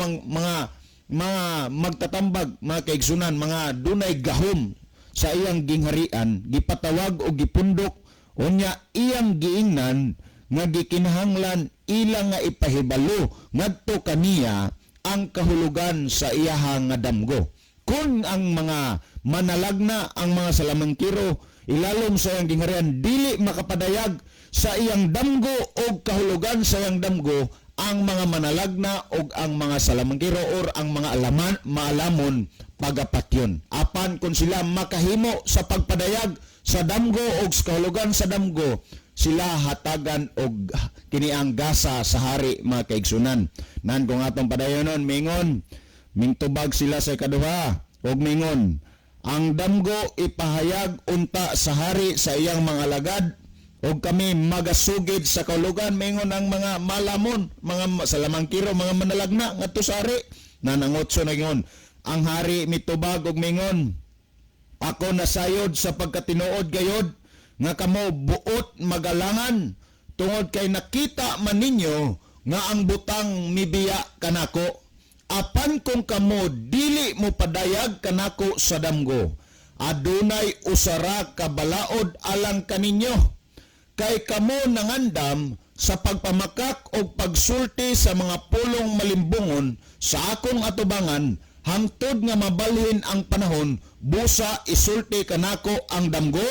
magtatambag, mga kaigsunan, mga dunay gahom sa iyang gingharian, gipatawag o gipundok, unya iyang giingnan nga gikinahanglan ila nga ipahibalo ngadto kaniya ang kahulugan sa iyaha nga damgo. Kung ang mga manalagna, ang mga salamangkiro ilalom sa iyang gingharian dili makapadayag sa iyang damgo o kahulugan sa iyang damgo, ang mga manalagna o ang mga salamangkiro or ang mga alaman maalamon pagapatyon. Apan kung sila makahimo sa pagpadayag sa damgo og sa kahulugan sa damgo, sila hatagan og kini ang gasa sa hari, mga kaigsunan. Nan kung atong padayonon, mingon, mingtubag sila sa ikaduha og mingon, "Ang damgo ipahayag unta sa hari sa iyang mga alagad og kami magasugid sa kahulugan." Mingon ang mga malamon, mga salamangkiro, mga manalagna ngadto sa hari. Nanangotso na ingon, ang hari mitubag og mingon, "Ako nasayod sa pagkatinuod gayod nga kamo buot magalangan tungod kay nakita man ninyo nga ang butang mibiya kanako. Apan kung kamo dili mo padayag kanako sa damgo, adunay usara ka balaod alang kaninyo. Kay kamo nangandam sa pagpamakak og pagsulti sa mga pulong malimbungon sa akong atubangan hangtod nga mabalhin ang panahon. Busa isulti kanako ang damgo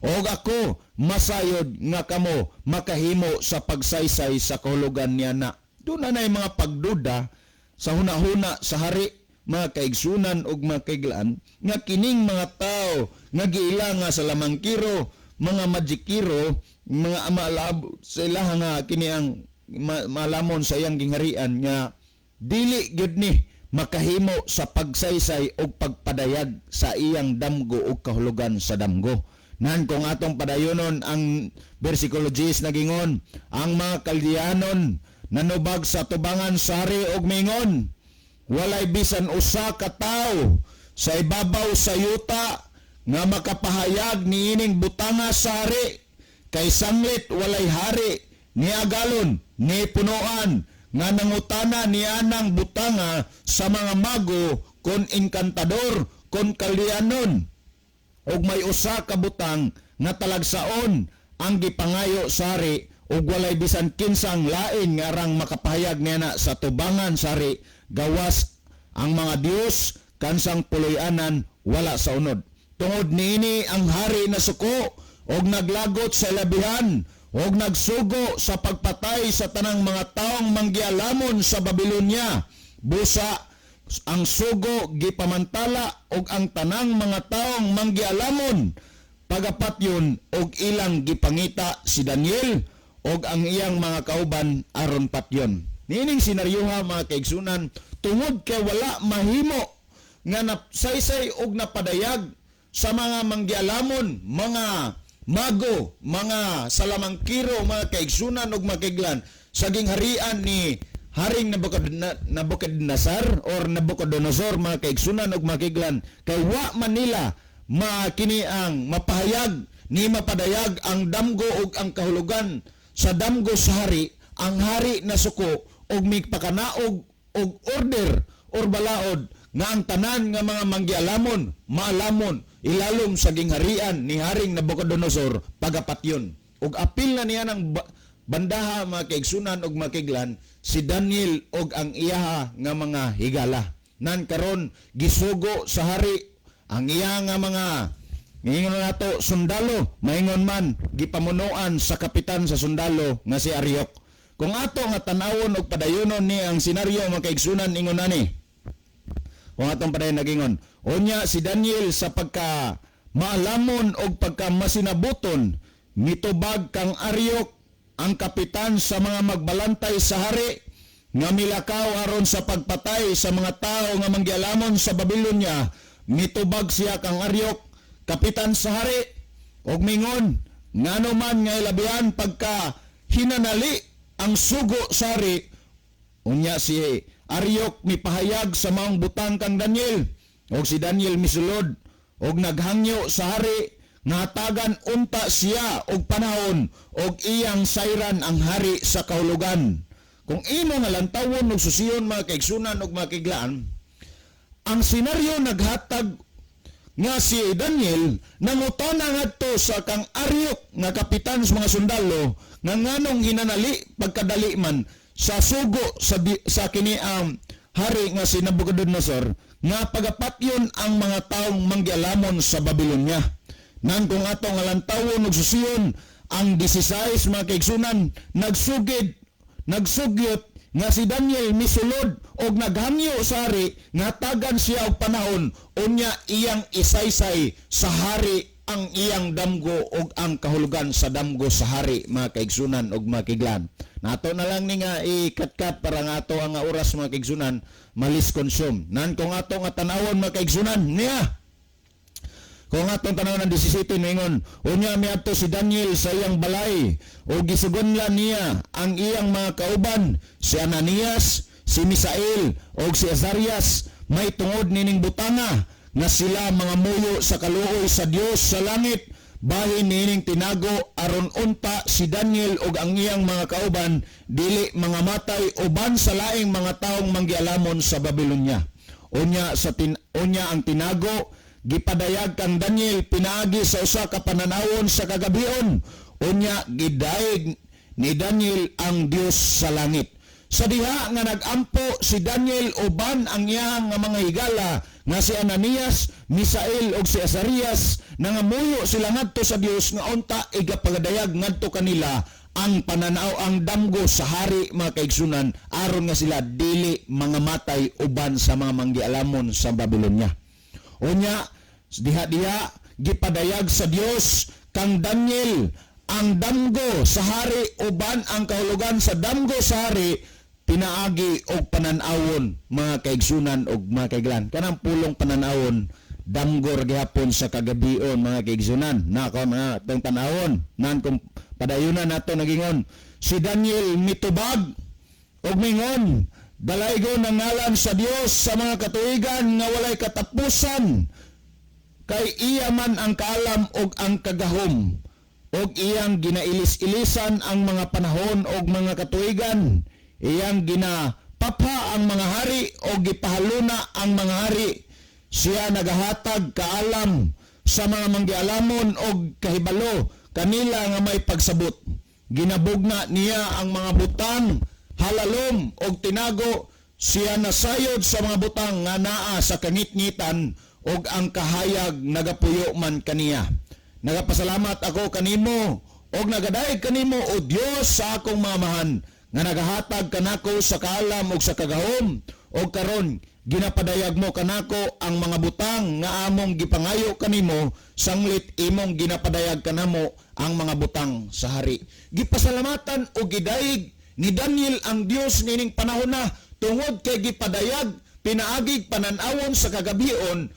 og ako masayod nga kamo makahimo sa pagsaysay sa kahulugan niya na." Doon na mga pagduda sa hunahuna sa hari, mga kaigsunan og mga kaiglaan, nga kining mga tao nga giila nga sa lamangkiro, mga majikiro, mga maalab sa ilaha nga kini ang malamon sa iyang gingharian nga dili gyud ni makahimo sa pagsaysay og pagpadayag sa iyang damgo og kahulugan sa damgo. Nan kung atong padayonon ang bersikulo 10, nagingon, ang mga Kaldianon nanubag sa tubangan sa hari og mingon, "Walay bisan usa ka tawo sa ibabaw sa yuta nga makapahayag niining butanga sa hari, kay sanglit walay hari ni agalon ni punoan nga nangutana nianang butanga sa mga mago kon inkantador kon Kaldianon. Ug may usa ka butang nga talagsaon ang gipangayo sa hari ug walay bisan kinsang lain nga arang makapahayag niya na sa tubangan sa hari gawas ang mga Dios kansang puloy-anan wala sa unod. Tungod niini ang hari nasuko og naglagot sa labihan og nagsugo sa pagpatay sa tanang mga taong manggialamon sa Babylonia. Busa Ang sugo gipamantala og ang tanang mga taong manggialamon pagapatyon og ilang gipangita si Daniel og ang iyang mga kauban aron patyon. Niining senaryoha, mga kaigsunan, tungod kay wala mahimo nga nasaysay og napadayag sa mga manggialamon, mga mago, mga salamangkiro, mga kaigsunan og makiglan, sa gingharian ni Haring Nebuchadnezzar or Nabucodonosor, mga kaigsunan og makiglan, kay wa man nila makini ang mapahayag ni mapadayag ang damgo ug ang kahulugan sa damgo sa hari. Ang hari nasuko og migpakanaog og order or balaod nga ang tanan nga mga manggialamon, maalamon ilalom sa gingharian ni Haring Nabucodonosor pagapatyon. Ug apil na niya ng bandaha, mga kaigsunan og makiglan, si Daniel og ang iyaha nga mga higala. Nan karon gisugo sa hari ang iya nga mga, ngingon nato, sundalo, maingon man gipamunuan sa kapitan sa sundalo nga si Ariok. Kung ato nga tan-awon og padayonon ni ang senaryo, mga kaigsunan, ingon ani. Kung atong padayon nagingon, unya si Daniel sa pagka maalamon og pagka masinabuton mitubag kang Ariok, ang kapitan sa mga magbalantay sa hari nga milakaw aron sa pagpatay sa mga tao nga manggialamon sa Babylonia. Mitubag siya kang Ariok, kapitan sa hari, og mingon, "Ngano man nga ilabihan pagka hinanali ang sugo sa hari?" Unya si Ariok mipahayag sa maong butang kang Daniel, og si Daniel misulod og naghangyo sa hari nga hatagan unta siya og panahon og iyang sayran ang hari sa kahulugan. Kung imo nga lantawon og susiyon, mga kaigsunan og mga kiglaan, ang senaryo naghatag nga si Daniel nangutana ngadto sa kang Ariok nga kapitan sa mga sundalo nga nganong hinanali pagkadali man sa sugo sa kini ang hari nga si Nabucodonosor nga pagapatyon ang mga taong manggialamon sa Babylonia. Nan kung ato nga lantawon og susiyon ang 16, mga kaigsunan, nagsugyot nga si Daniel misulod og naghangyo sa hari nga tagan siya og panahon, unya iyang isaysay sa hari ang iyang damgo og ang kahulugan sa damgo sa hari, mga kaigsunan og mga kiglan. Nato na lang ni nga i-cut-cut para nga ato ang oras, mga kaigsunan, malis consume. Nan kung ato nga tanawon, mga kaigsunan niya, kung atong tanawon ang 17, ningon, unya miadto si Daniel sa iyang balay o gisugunlan niya ang iyang mga kauban, si Ananias, si Misael o si Azarias, may tungod nining butanga nga sila mga muyo sa kaluoy sa Dios sa langit, bahin nining tinago aron unta si Daniel ug ang iyang mga kauban dili mga matay uban sa laing mga taong manggialamon sa Babylonia. Unya ang tinago gipadayag kang Daniel pinaagi sa usa ka pananawon sa kagabion. Unya gidaig ni Daniel ang Dios sa langit. Sa diha nga nagampo si Daniel uban ang iyang nga mga higala nga si Ananias, Misael ug si Azarias, nangamuyo sila ngadto sa Dios nga unta igapagadayag ngadto kanila ang pananaw, ang damgo sa hari, mga kaigsunan, aron nga sila dili mga matay uban sa mga manggialamon sa Babylonia. Unya diha-diha gipadayag sa Dios kang Daniel ang damgo sa hari uban ang kahulugan sa damgo sa hari pinaagi og pananawon, mga kaigsunan og mga kaiglan. Kanang pulong pananawon, damgo ra gihapon sa kagabion, mga kaigsunan. Nako mga tong tanawon. Nan kung padayunan nato nagingon, si Daniel mitubag og mingon, "Dalaygon ang ngalan sa Dios sa mga katuigan nga walay katapusan, kay iya man ang kaalam og ang kagahom, og iyang ginailis-ilisan ang mga panahon og mga katuigan. Iyang ginapapha ang mga hari og gipahaluna ang mga hari. Siya nagahatag kaalam sa mga manggialamon og kahibalo kanila nga may pagsabot. Ginabugna niya ang mga butang halalom og tinago. Siya nasayod sa mga butang nga naa sa kangitngitan, og ang kahayag nagapuyo man kaniya. Nagapasalamat ako kanimo og nagadayeg kanimo, o Dios sa akong mamahan, nga nagahatag kanako sa kaalam ug sa kagahom Og karon ginapadayag mo kanako ang mga butang nga among gipangayo kanimo, sanglit imong ginapadayag kanamo ang mga butang sa hari. Gipasalamatan og gidayeg ni Daniel ang Dios nining panahon na tungod kay gipadayag pinaagig panan-awon sa kagabion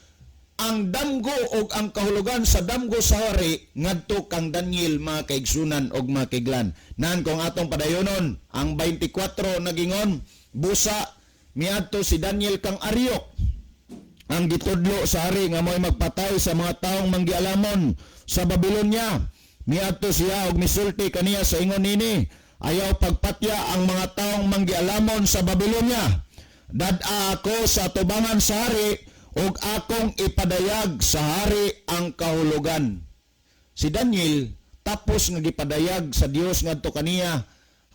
ang damgo og ang kahulugan sa damgo sa hari ngadto kang Daniel, mga kaigsunan og mga kaiglan. Nan kung atong padayonon ang 24, nagingon, busa miadto si Daniel kang Ariok, ang gitudlo sa hari nga mo'y magpatay sa mga taong manggialamon sa Babylonia. Miadto siya og misulti kaniya sa ingon nini, "Ayaw pagpatya ang mga taong manggialamon sa Babylonia. Dad-a ako sa tubangan sa hari ug akong ipadayag sa hari ang kahulugan." Si Daniel, tapos nga gipadayag sa Dios ngadto kaniya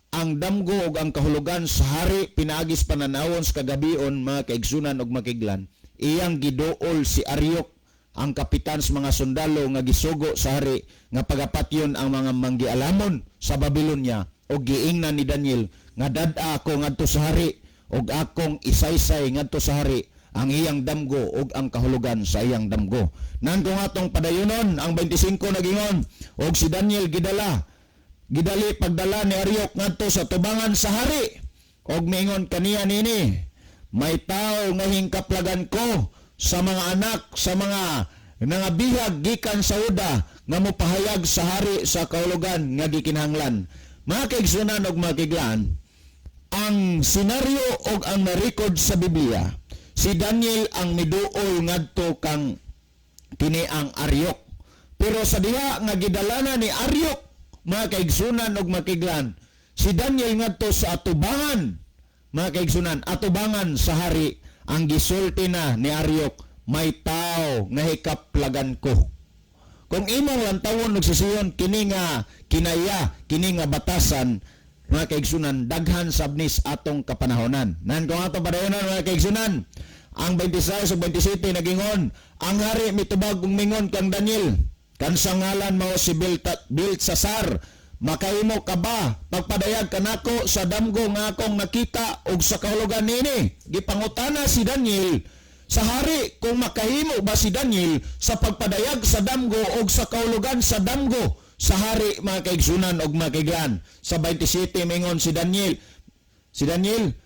ang damgo ug ang kahulugan sa hari pinaagis pananawon sa kagabion, mga kaigsunan ug makiglan, iyang giduol si Ariok, ang kapitan sa mga sundalo nga gisugo sa hari nga pagapatyon ang mga manggialamon sa Babylonia, ug giingnan ni Daniel nga dad-a ako ngadto sa hari ug akong isaysay ngadto sa hari ang iyang damgo ug ang kahulugan sa iyang damgo. Nan kung atong padayonon ang 25, nagingon, og si Daniel gidala gidali pagdala ni Ariok ngadto sa tubangan sa hari og miingon kaniya nini, "May tao nga hingkaplagan ko sa mga anak sa mga nangabihag gikan sa Huda nga mopahayag sa hari sa kahulugan nga gikinahanglan." Mga kaigsunan og mga kaiglan, ang senaryo og ang na-record sa Biblia, si Daniel ang miduol ngadto kang kini ang Ariok. Pero sa diha nga gidala na ni Ariok, mga kaigsunan og makiglan, si Daniel ngadto sa atubangan, mga kaigsunan, atubangan sa hari, ang gisulti na ni Ariok, "May tao nga hikaplagan ko." Kung imong lantawon nagsisiyon kini nga kinaya, kini nga batasan, mga kaigsunan, daghan sabnis atong kapanahonan. Nan kung atong padayonon, mga kaigsunan, ang 26 ug 27, nagingon, ang hari mitubag ug mingon kang Daniel, kansang ngalan mao si Beltsasar, "Makahimo ka ba pagpadayag kanako sa damgo nga akong nakita ug sa kahulugan nini?" Gipangutana si Daniel sa hari kung makahimo ba si Daniel sa pagpadayag sa damgo og sa kahulugan sa damgo sa hari, mga kaigsunan og mga kaiglan. Sa 27, mingon si Daniel, si Daniel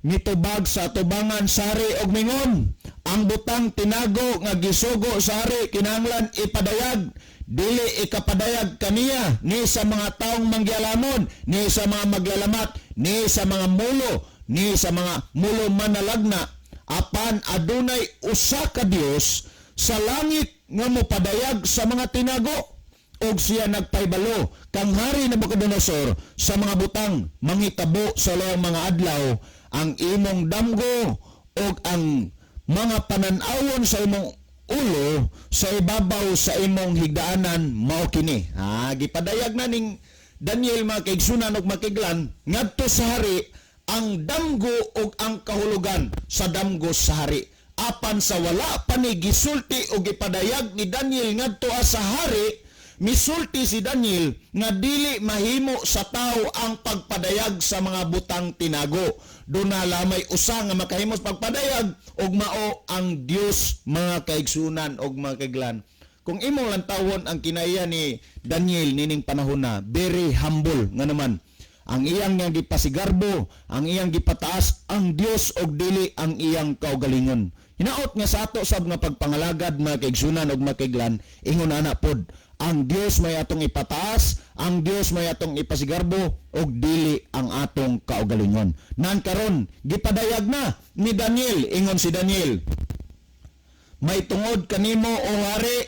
mitubag sa tubangan sa hari og mingon, "Ang butang tinago nga gisugo sa hari kinahanglan ipadayag. Dili ikapadayag kaniya ni sa mga taong manggialamon, ni sa mga maglalamat, ni sa mga mulo, ni sa mga mulo manalagna. Apan adunay usa ka Dios sa langit nga mopadayag sa mga tinago og siya nagpahibalo kang hari Nabucodonosor sa mga butang manghitabo sa ulahang mga adlaw. Ang imong damgo og ang mga panan-awon sa imong ulo sa ibabaw sa imong higdaanan mao kini." Ah, gipadayag na ning Daniel, mga kaigsunan ug makiglan, ngadto sa hari ang damgo ug ang kahulugan sa damgo sa hari. Apan sa wala pa ni gisulti o gipadayag ni Daniel ngadto sa hari, misulti si Daniel nga dili mahimo sa tao ang pagpadayag sa mga butang tinago. Duna lamay usa nga makahimo sa pagpadayag ug mao ang Dios, mga kaigsunan og mga kaiglan. Kung imong lantawon ang kinaya ni Daniel nining panahon na, very humble nga naman. Ang iyang nga gipasigarbo, ang iyang gipataas ang Dios og dili ang iyang kaugalingon. Hinaot nga sa ato sab nga pagpangalagad, mga kaigsunan og mga kaiglan, ingon ana pod. Ang Dios may atong ipataas, ang Dios may atong ipasigarbo og dili ang atong kaugalingon. Nan karon gipadayag na ni Daniel, ingon si Daniel, "May tungod kanimo, o hari,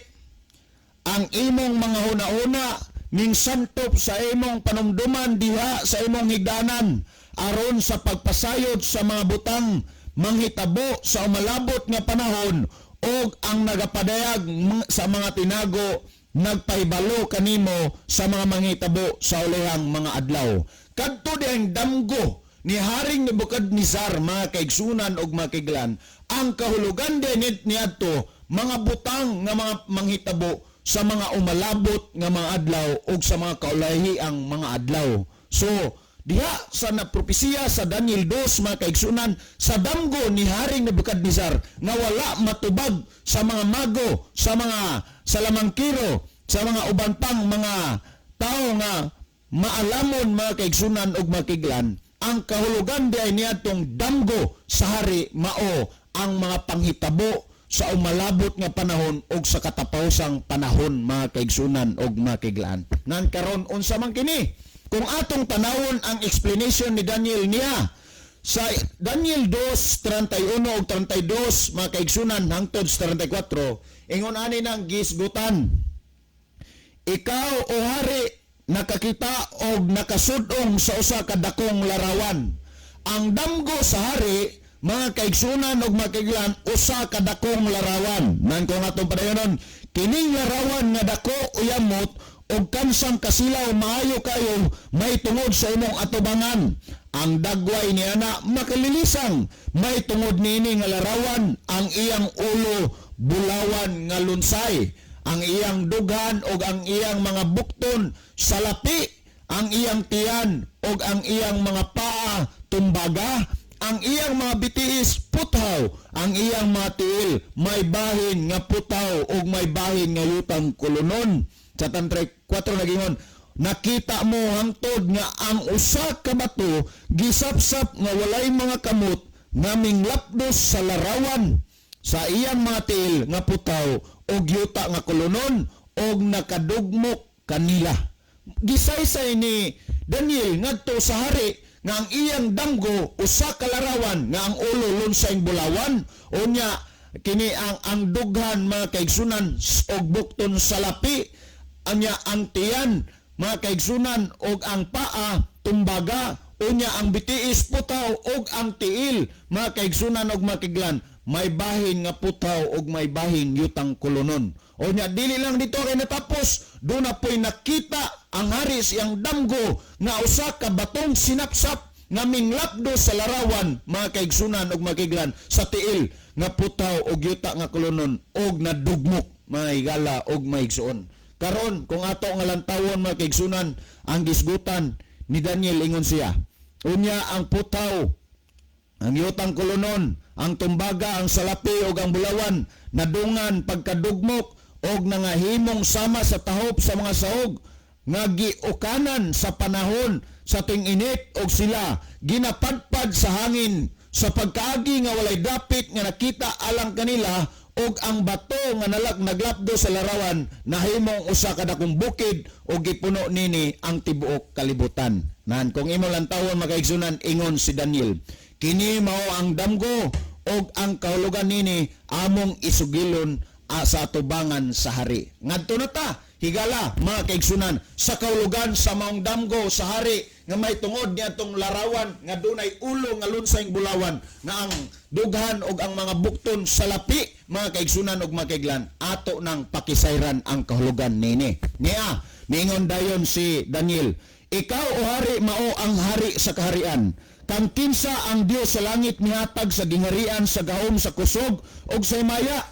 ang imong mga huna-huna ning santop sa imong panumduman diha sa imong higdanan aron sa pagpasayod sa mga butang manghitabo sa umalabot nga panahon, og ang nagapadayag sa mga tinago nagpahibalo kanimo sa mga manghitabo sa ulihang mga adlaw." Kadto dihang damgo ni Haring Nebuchadnezzar, mga kaigsunan og mga kaiglan, ang kahulugan din niadto mga butang nga mga manghitabo sa mga umalabot nga mga adlaw og sa mga kaulahiang mga adlaw. So, Diha sa napropesiya sa Daniel 2, mga kaigsunan, sa damgo ni Haring Nebuchadnezzar nga wala matubag sa mga mago, sa mga salamangkiro, sa mga uban pang mga tao nga maalamon, mga kaigsunan ug makiglan, ang kahulugan di ay niadtong damgo sa hari mao ang mga panghitabo sa umalabot nga panahon og sa katapusang panahon, mga kaigsunan og makiglaan. Nan karon, unsa man kini? Kung atong tanawon ang explanation ni Daniel niya sa Daniel 2:31 ug 32, mga kaigsunan, hangtod sa 34, ingon ani nang gisgutan: "Ikaw, o hari, nakakita og nakasudong sa usa ka dakong larawan." Ang damgo sa hari, mga kaigsunan og makiglan, usa ka dakong larawan. Nan kung atong padayonon, kining larawan nga dako uyamot og kansang kasilaw maayo kayo may tungod sa imong atubangan. Ang dagway niya na makalilisang may tungod niini nga larawan. Ang iyang ulo bulawan nga lunsay, ang iyang dughan og ang iyang mga bukton salapi, ang iyang tiyan og ang iyang mga paa tumbaga, ang iyang mga bitiis puthaw, ang iyang mga tiil may bahin nga puthaw ug may bahin nga yutang kulunon. Sa tantre 4 nagingon, "Nakita mo hangtod nga ang usa ka bato gisapsap nga walay mga kamot nga minglapdos sa larawan sa iyang mga tiil nga putaw og yuta nga kulunon og nakadugmok kanila." Gisaysay ni Daniel ngadto sa hari nga ang iyang damgo usa ka larawan nga ang ulo lunsayng bulawan, unya kini ang dughan, mga kaigsunan, og bukton salapi, anya ang tiyan, mga kaigsunan, og ang paa tumbaga, unya ang bitiis putaw og ang tiil, mga kaigsunan og makiglan, may bahin nga putaw og may bahin yutang kulunon. Unya dili lang dito kay natapos, doon na po'y nakita ang hari siyang damgo nga usa ka batong sinapsap nga minglapdo sa larawan, mga kaigsunan og makiglan, sa tiil nga putaw og yuta nga kulunon og nadugmok, mga higala og maigsuon. Karon kung ato nga lantawon, mga kaigsunan, ang gisgutan ni Daniel, ingon siya, unya ang putaw, ang yutang kulunon, ang tumbaga, ang salapi ug ang bulawan nadungan pagkadugmok og nangahimong sama sa tahop sa mga sahog nga giukanan sa panahon sa ting-init og sila ginapadpad sa hangin sa pagkaagi nga walay dapit nga nakita alang kanila, og ang bato nga nalag naglapdo sa larawan nahimong usa ka dakong bukid og gipuno nini ang tibuok kalibutan. Nan kung imo lantawon, mga kaigsunan, ingon si Daniel, "Kini mao ang damgo og ang kahulugan nini among isugilon sa atubangan sa hari." Ngadto na ta, higala, mga kaigsunan, sa kahulugan sa maong damgo sa hari nga may tungod niadtong larawan nga dunay ulo nga lunsayng bulawan, nga ang dughan og ang mga bukton salapi, mga kaigsunan og mga kaiglan, ato nang pakisayran ang kahulugan nini. Niya, miingon dayon si Daniel, "Ikaw, o hari, mao ang hari sa kaharian. Kang kinsa ang Dios sa langit mihatag sa gingharian, sa gahom, sa kusog ug sa himaya,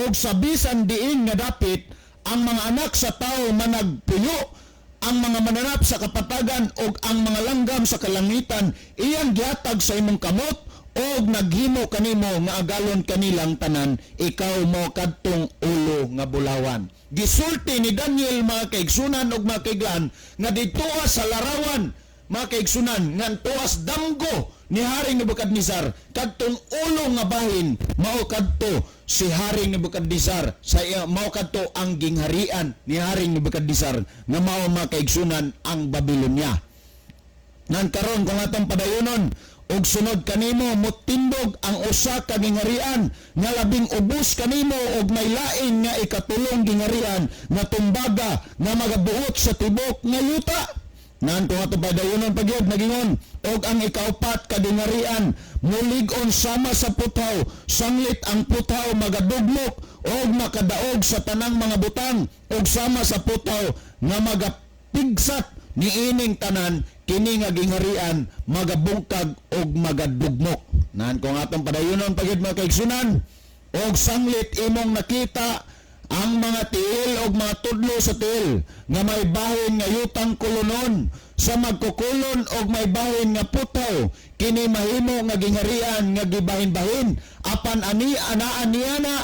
og sa bisan diin nga dapit ang mga anak sa tao managpuyo, ang mga mananap sa kapatagan ug ang mga langgam sa kalangitan iyang gihatag sa imong kamot og naghimo kanimo nga agalon kanilang tanan. Ikaw mo kadtong ulo nga bulawan." Gisulti ni Daniel, mga kaigsunan ug mga kaiglan, nga didtoa sa larawan, mga kaigsunan, nga tuas damgo ni Haring Nebuchadnezzar, kadtong ulo nga bahin mao kadto si Haring Nebuchadnezzar sa mao kadto ang gingharian ni Haring Nebuchadnezzar nga mao, mga kaigsunan, ang Babylonia. Nan karon kung atong padayonon, og sunod kanimo motindog ang usa ka gingharian nga labing ubos kanimo, og may lain nga ikatulong gingharian nga tumbaga nga magabuot sa tibok nga yuta. Nan kung ato padayonon pagyud, nagingon, og ang ikaupat ka gingharian mulig-on sama sa puthaw, sanglit ang puthaw magadugmok og makadaog sa tanang mga butang, og sama sa puthaw nga magapigsat niining tanan, kini nga gingharian magabungkag og magadugmok. Nan kung atong padayonon pagyud, mga kaigsunan, og sanglit imong nakita Ang mga tiil og mga tudlo sa tiil nga may bahin nga yutang kolonon sa magkukulon og may bahin nga putaw, kini mahimo nga gingharian nga gibahin-bahin, apan ani anaa niya na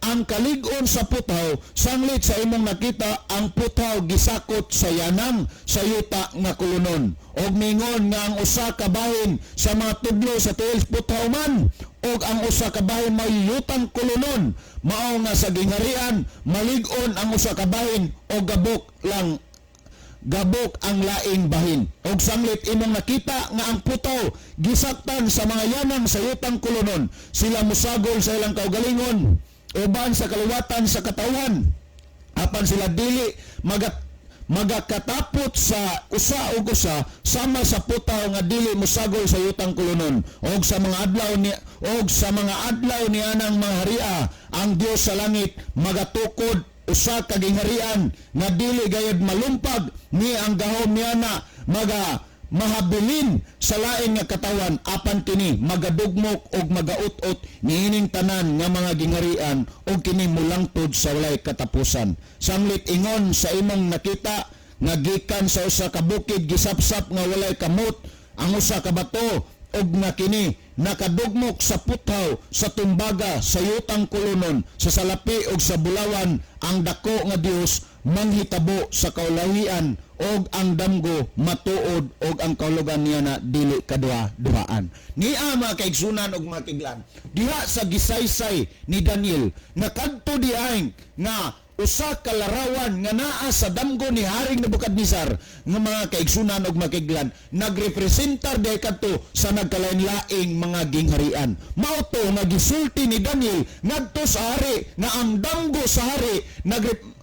ang kalig-on sa putaw, sanglit sa imong nakita ang putaw gisakot sa yanang sa yuta nga kolonon, og mingon nga ang usa ka bahin sa mga tudlo sa tiil putaw man og ang usa ka bahin may yutang kolonon, mao nga sa gingharian malig-on ang usa ka bahin og gabok lang gabok ang laing bahin. Og sanglit imong nakita nga ang putaw gisaktan sa mga yanang sa yutang kolonon, sila musagol sa ilang kaugalingon uban sa kaliwatan sa katawhan, apan sila dili magakatapot sa usa ug usa sama sa putaw nga dili mosagol sa yutang kolonon. Og sa mga adlaw ni anang mga haria, ang Dios sa langit magatukod usa ka gingharian nga dili gayud malumpag ni ang gahom niana maga mahabilin sa lain nga katawan, apan kini magadugmok og magaut-ot niining tanan nga mga gingharian og kini mulangtod sa walay katapusan. Sanglit ingon sa imong nakita nga gikan sa usa ka bukid gisapsap nga walay kamot ang usa ka bato, og nga kini nakadugmok sa puthaw sa tumbaga sa yutang kolonon sa salapi og sa bulawan, ang dako nga Dios manghitabo sa kaulahian og ang damgo matuod og ang kahulugan niya na dili kadua-duhaan. Niya, mga kaigsunan og mga kiglan, diha sa gisaysay ni Daniel nga kadto diay nga usa ka larawan nga naa sa damgo ni Haring Nebuchadnezzar nga, mga kaigsunan og makiglan, nagrepresentar diay kadto sa nagkalain-laing mga gingharian. Mao to nga gisulti ni Daniel ngadto sa hari nga ang damgo sa hari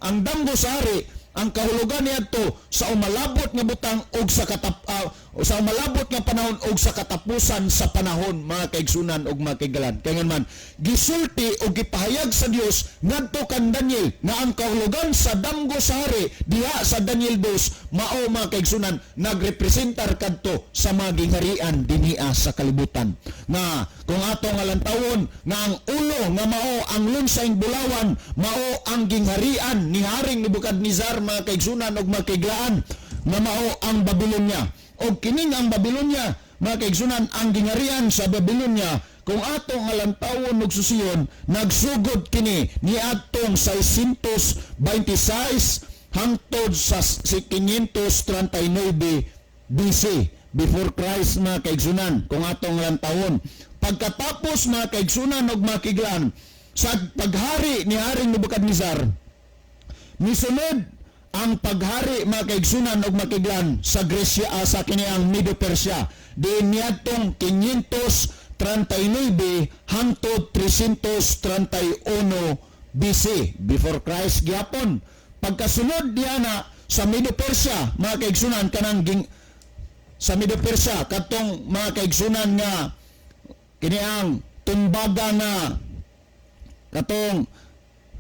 ang damgo sa hari, ang kahulugan niadto sa umalabot nga butang og sa umalabot nga panahon og sa katapusan sa panahon, mga kaigsunan og mga kaigalan. Kay ngan man gisulti og gipahayag sa Dios ngadto kan Daniel nga ang kahulugan sa damgo sa hari diha sa Daniel 2 mao, mga kaigsunan, nagrepresentar kadto sa mga gingharian dinhiha sa kalibutan, nga kung ato nga lantawon nga ang ulo nga mao ang lunsaing bulawan mao ang gingharian ni Haring Nebuchadnezzar, mga kaigsunan og mga kaiglaan, nga mao ang Babylonia. Og kining ang Babylonia, mga kaigsunan, ang gingharian sa Babylonia, kung ato nga lantawon og susiyon, nagsugod kini niadtong 626 hangtod sa 539 BC, before Christ, mga kaigsunan, kung atong lantawon. Pagkatapos, mga kaigsunan og mga kiglaan, sa paghari ni Haring Nebuchadnezzar, misunod ang paghari, mga kaigsunan og makiglan, sa Gresya, sa kini ang Medo-Persia diin niadtong 539 hangtod 331 BC, before Christ gyapon. Pagkasunod diana sa Medo-Persia, mga kaigsunan, kanang sa Medo-Persia katong, mga kaigsunan, nga kini ang tumbaga na katong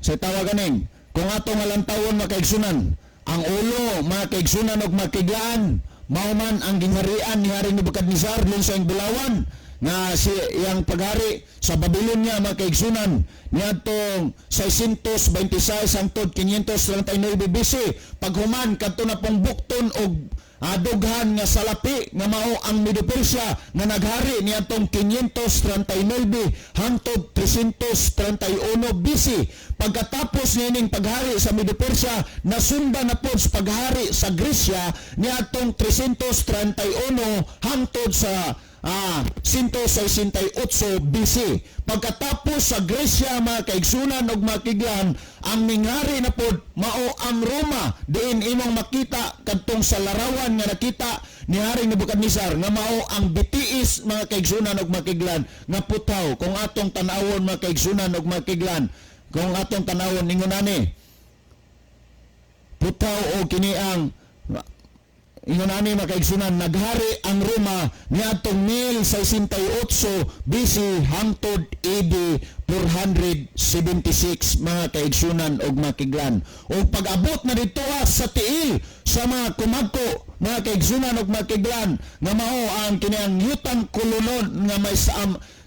sa tawagan, kung ato nga lantawon, mga kaigsunan, ang ulo, mga kaigsunan og makiglaan, mao man ang gingharian ni Haring Nebuchadnezzar, lunsang bulawan nga si iyang paghari sa Babylonia, mga kaigsunan, niadtong 626 hangtod 539 BC. Paghuman kadto na pong bukton og dughan nga salapi nga mao ang Medo-Persia nga naghari niadtong 539 hangtod 331 BC. Pagkatapos niining paghari sa Medo-Persia, nasundan na pod sa paghari sa Gresya niadtong 331 hangtod sa 168 BC. Pagkatapos sa Gresya, mga kaigsunan ug mga kiglan, ang minghari na pod mao ang Roma, diin imong makita kadtong sa larawan nga nakita ni Haring Nebuchadnezzar nga mao ang bitiis, mga kaigsunan ug mga kiglan, nga putaw. Kung atong tan-awon, mga kaigsunan ug mga kiglan, kung atong tan-awon, ningon ani putaw o kini ang ingon ani, mga kaigsunan, naghari ang Roma niadtong 1068 BC hangtod AD 476, mga kaigsunan og mga kiglan. Og pag-abot na dito sa tiil sa mga kumagko, mga kaigsunan og mga kiglan, nga mao ang kini ang yutang kolonon nga may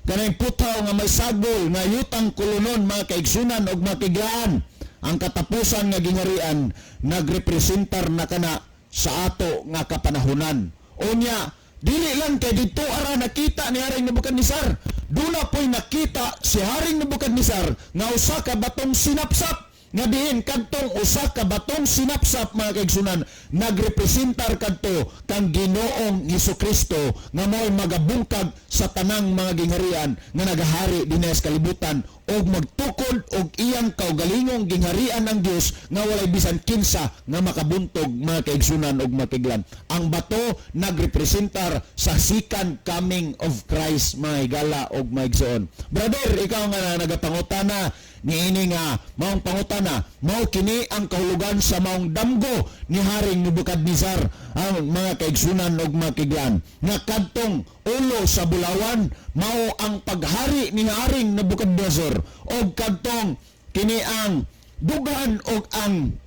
kanang putaw nga may sagol nga yutang kolonon, mga kaigsunan og mga kiglaan. Ang katapusan nga gingharian nagrepresentar na kana sa ato nga kapanahunan. Unya, dili lang kay didto ara nakita ni Haring Nebuchadnezzar. Duna po'y nakita si Haring Nebuchadnezzar nga usa ka batong sinapsap, nga diin kadtong usa ka batong sinapsap, mga kaigsunan, nagrepresentar kadto kang Ginoong Hesukristo nga mao'y magabungkag sa tanang mga gingharian nga nagahari dinhi sa kalibutan og magtukod og iyang kaugalingong gingharian ang Dios nga walay bisan kinsa nga makabuntog, mga kaigsunan og makiglan. Ang bato nagrepresentar sa second coming of Christ, mga higala og mga igsoon. Brother, ikaw nga nagapangutana niini nga maong pangutana, mao kini ang kahulugan sa maong damgo ni Haring Nebuchadnezzar, ang mga kaigsunan og makiglan, nga kadtong ulo sa bulawan mao ang paghari ni Haring Nebuchadnezzar, og kadtong kini ang dughan og ang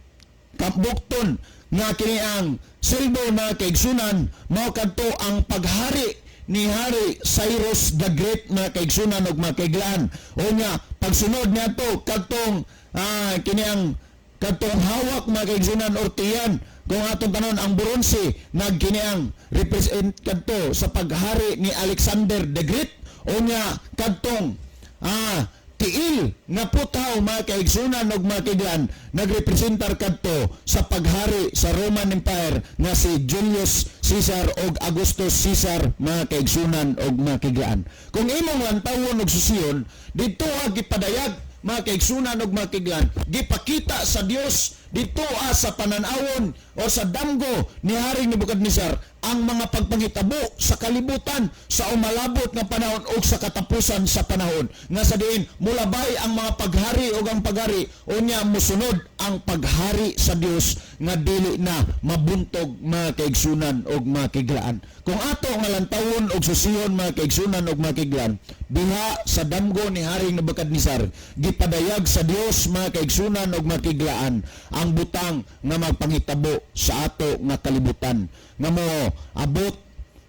kambukton nga kini ang silbo na kaigsunan, mao kadto ang paghari ni Hari Cyrus the Great, mga kaigsunan ug mga kaiglaan. Unya, pagsunod niadto, kadtong kini ang kadtong hawak, mga kaigsunan, or tiyan kung atong tanon, ang bronze, nagkini ang represent kadto sa paghari ni Alexander the Great. Unya, kadtong tiil nga putaw, mga kaigsunan ug mga kaiglan, nagrepresentar kadto sa paghari sa Roman Empire nga si Julius Caesar og Augustus Caesar, mga kaigsunan ug mga kaiglaan. Kung imong lantawon og susiyon didto, gipadayag, mga kaigsunan ug mga kaiglan, gipakita sa Dios didto sa pananawon o sa damgo ni Haring Nebuchadnezzar ang mga pagpangitabo sa kalibutan sa umalabot nga panahon o sa katapusan sa panahon, nga sa diin mulabay ang mga paghari o ang paghari, unya musunod ang paghari sa Dios nga dili na mabuntog, mga kaigsunan og mga kaiglaan. Kung ato nga lantawon og susiyon, mga kaigsunan og mga kaiglaan, diha sa damgo ni Haring Nebuchadnezzar, gipadayag sa Dios, mga kaigsunan og mga kaiglaan, ang butang nga magpanghitabo sa ato nga kalibutan nga mo abot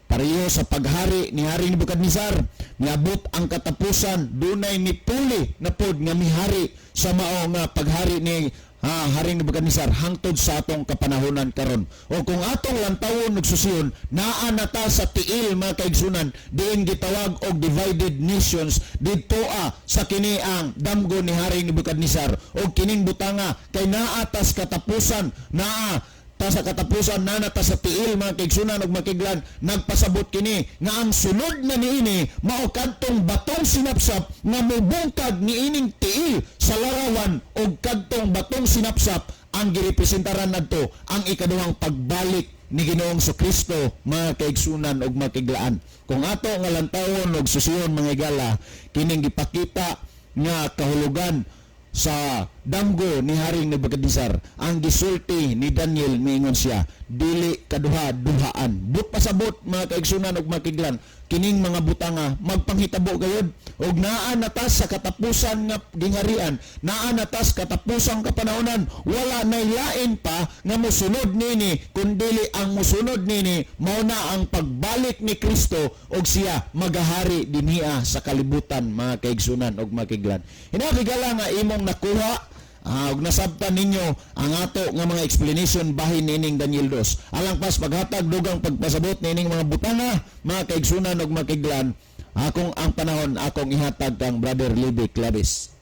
pareho sa paghari ni Haring Nebuchadnezzar. Niabot ang katapusan, dunay nipuli na pod nga mihari sa mao nga paghari ni Haring Nebuchadnezzar hangtod sa atong kapanahonan karon. O kung atong lantawon ug susiyon, naa na ta sa tiil, mga kaigsunan, diin gitawag og divided nations didto sa kini ang damgo ni Haring Nebuchadnezzar. Og kining butanga kay naa tas katapusan, naa ta sa katapusan, na ta sa tiil, mga kaigsunan ug makiglan, nagpasabot kini nga ang sunod na niini mao kadtong batong sinapsap nga mubungkag niining tiil sa larawan, og kadtong batong sinapsap ang girepresentaran nadto ang ikaduhang pagbalik ni Ginoong Kristo, mga kaigsunan ug makiglaan. Kung ato nga lantawon og susiyon, mga higala, kining gipakita nga kahulugan sa damgo ni Haring Nebuchadnezzar, ang gisulti ni Daniel, miingon siya, dili kaduha duhaan. But pasabot, mga kaigsunan ug makiglan, kining mga butanga magpanghitabo gayud og naa na ta sa katapusan nga gingharian, naa na ta sa katapusang kapanahonan. Wala nay lain pa nga mosunod nini kundili ang mosunod nini mao na ang pagbalik ni Kristo og siya magahari dinhiya sa kalibutan, mga kaigsunan ug makiglan. Hinabigala nga imong nakuha ug nasabtan ninyo ang ato nga mga explanation bahin nining Daniel 2. Alang pas paghatag dugang pagpasabot nining mga butanga, mga kaigsunan ug makiglan, akong ang panahon akong ihatag kang Brother Libby Clavis.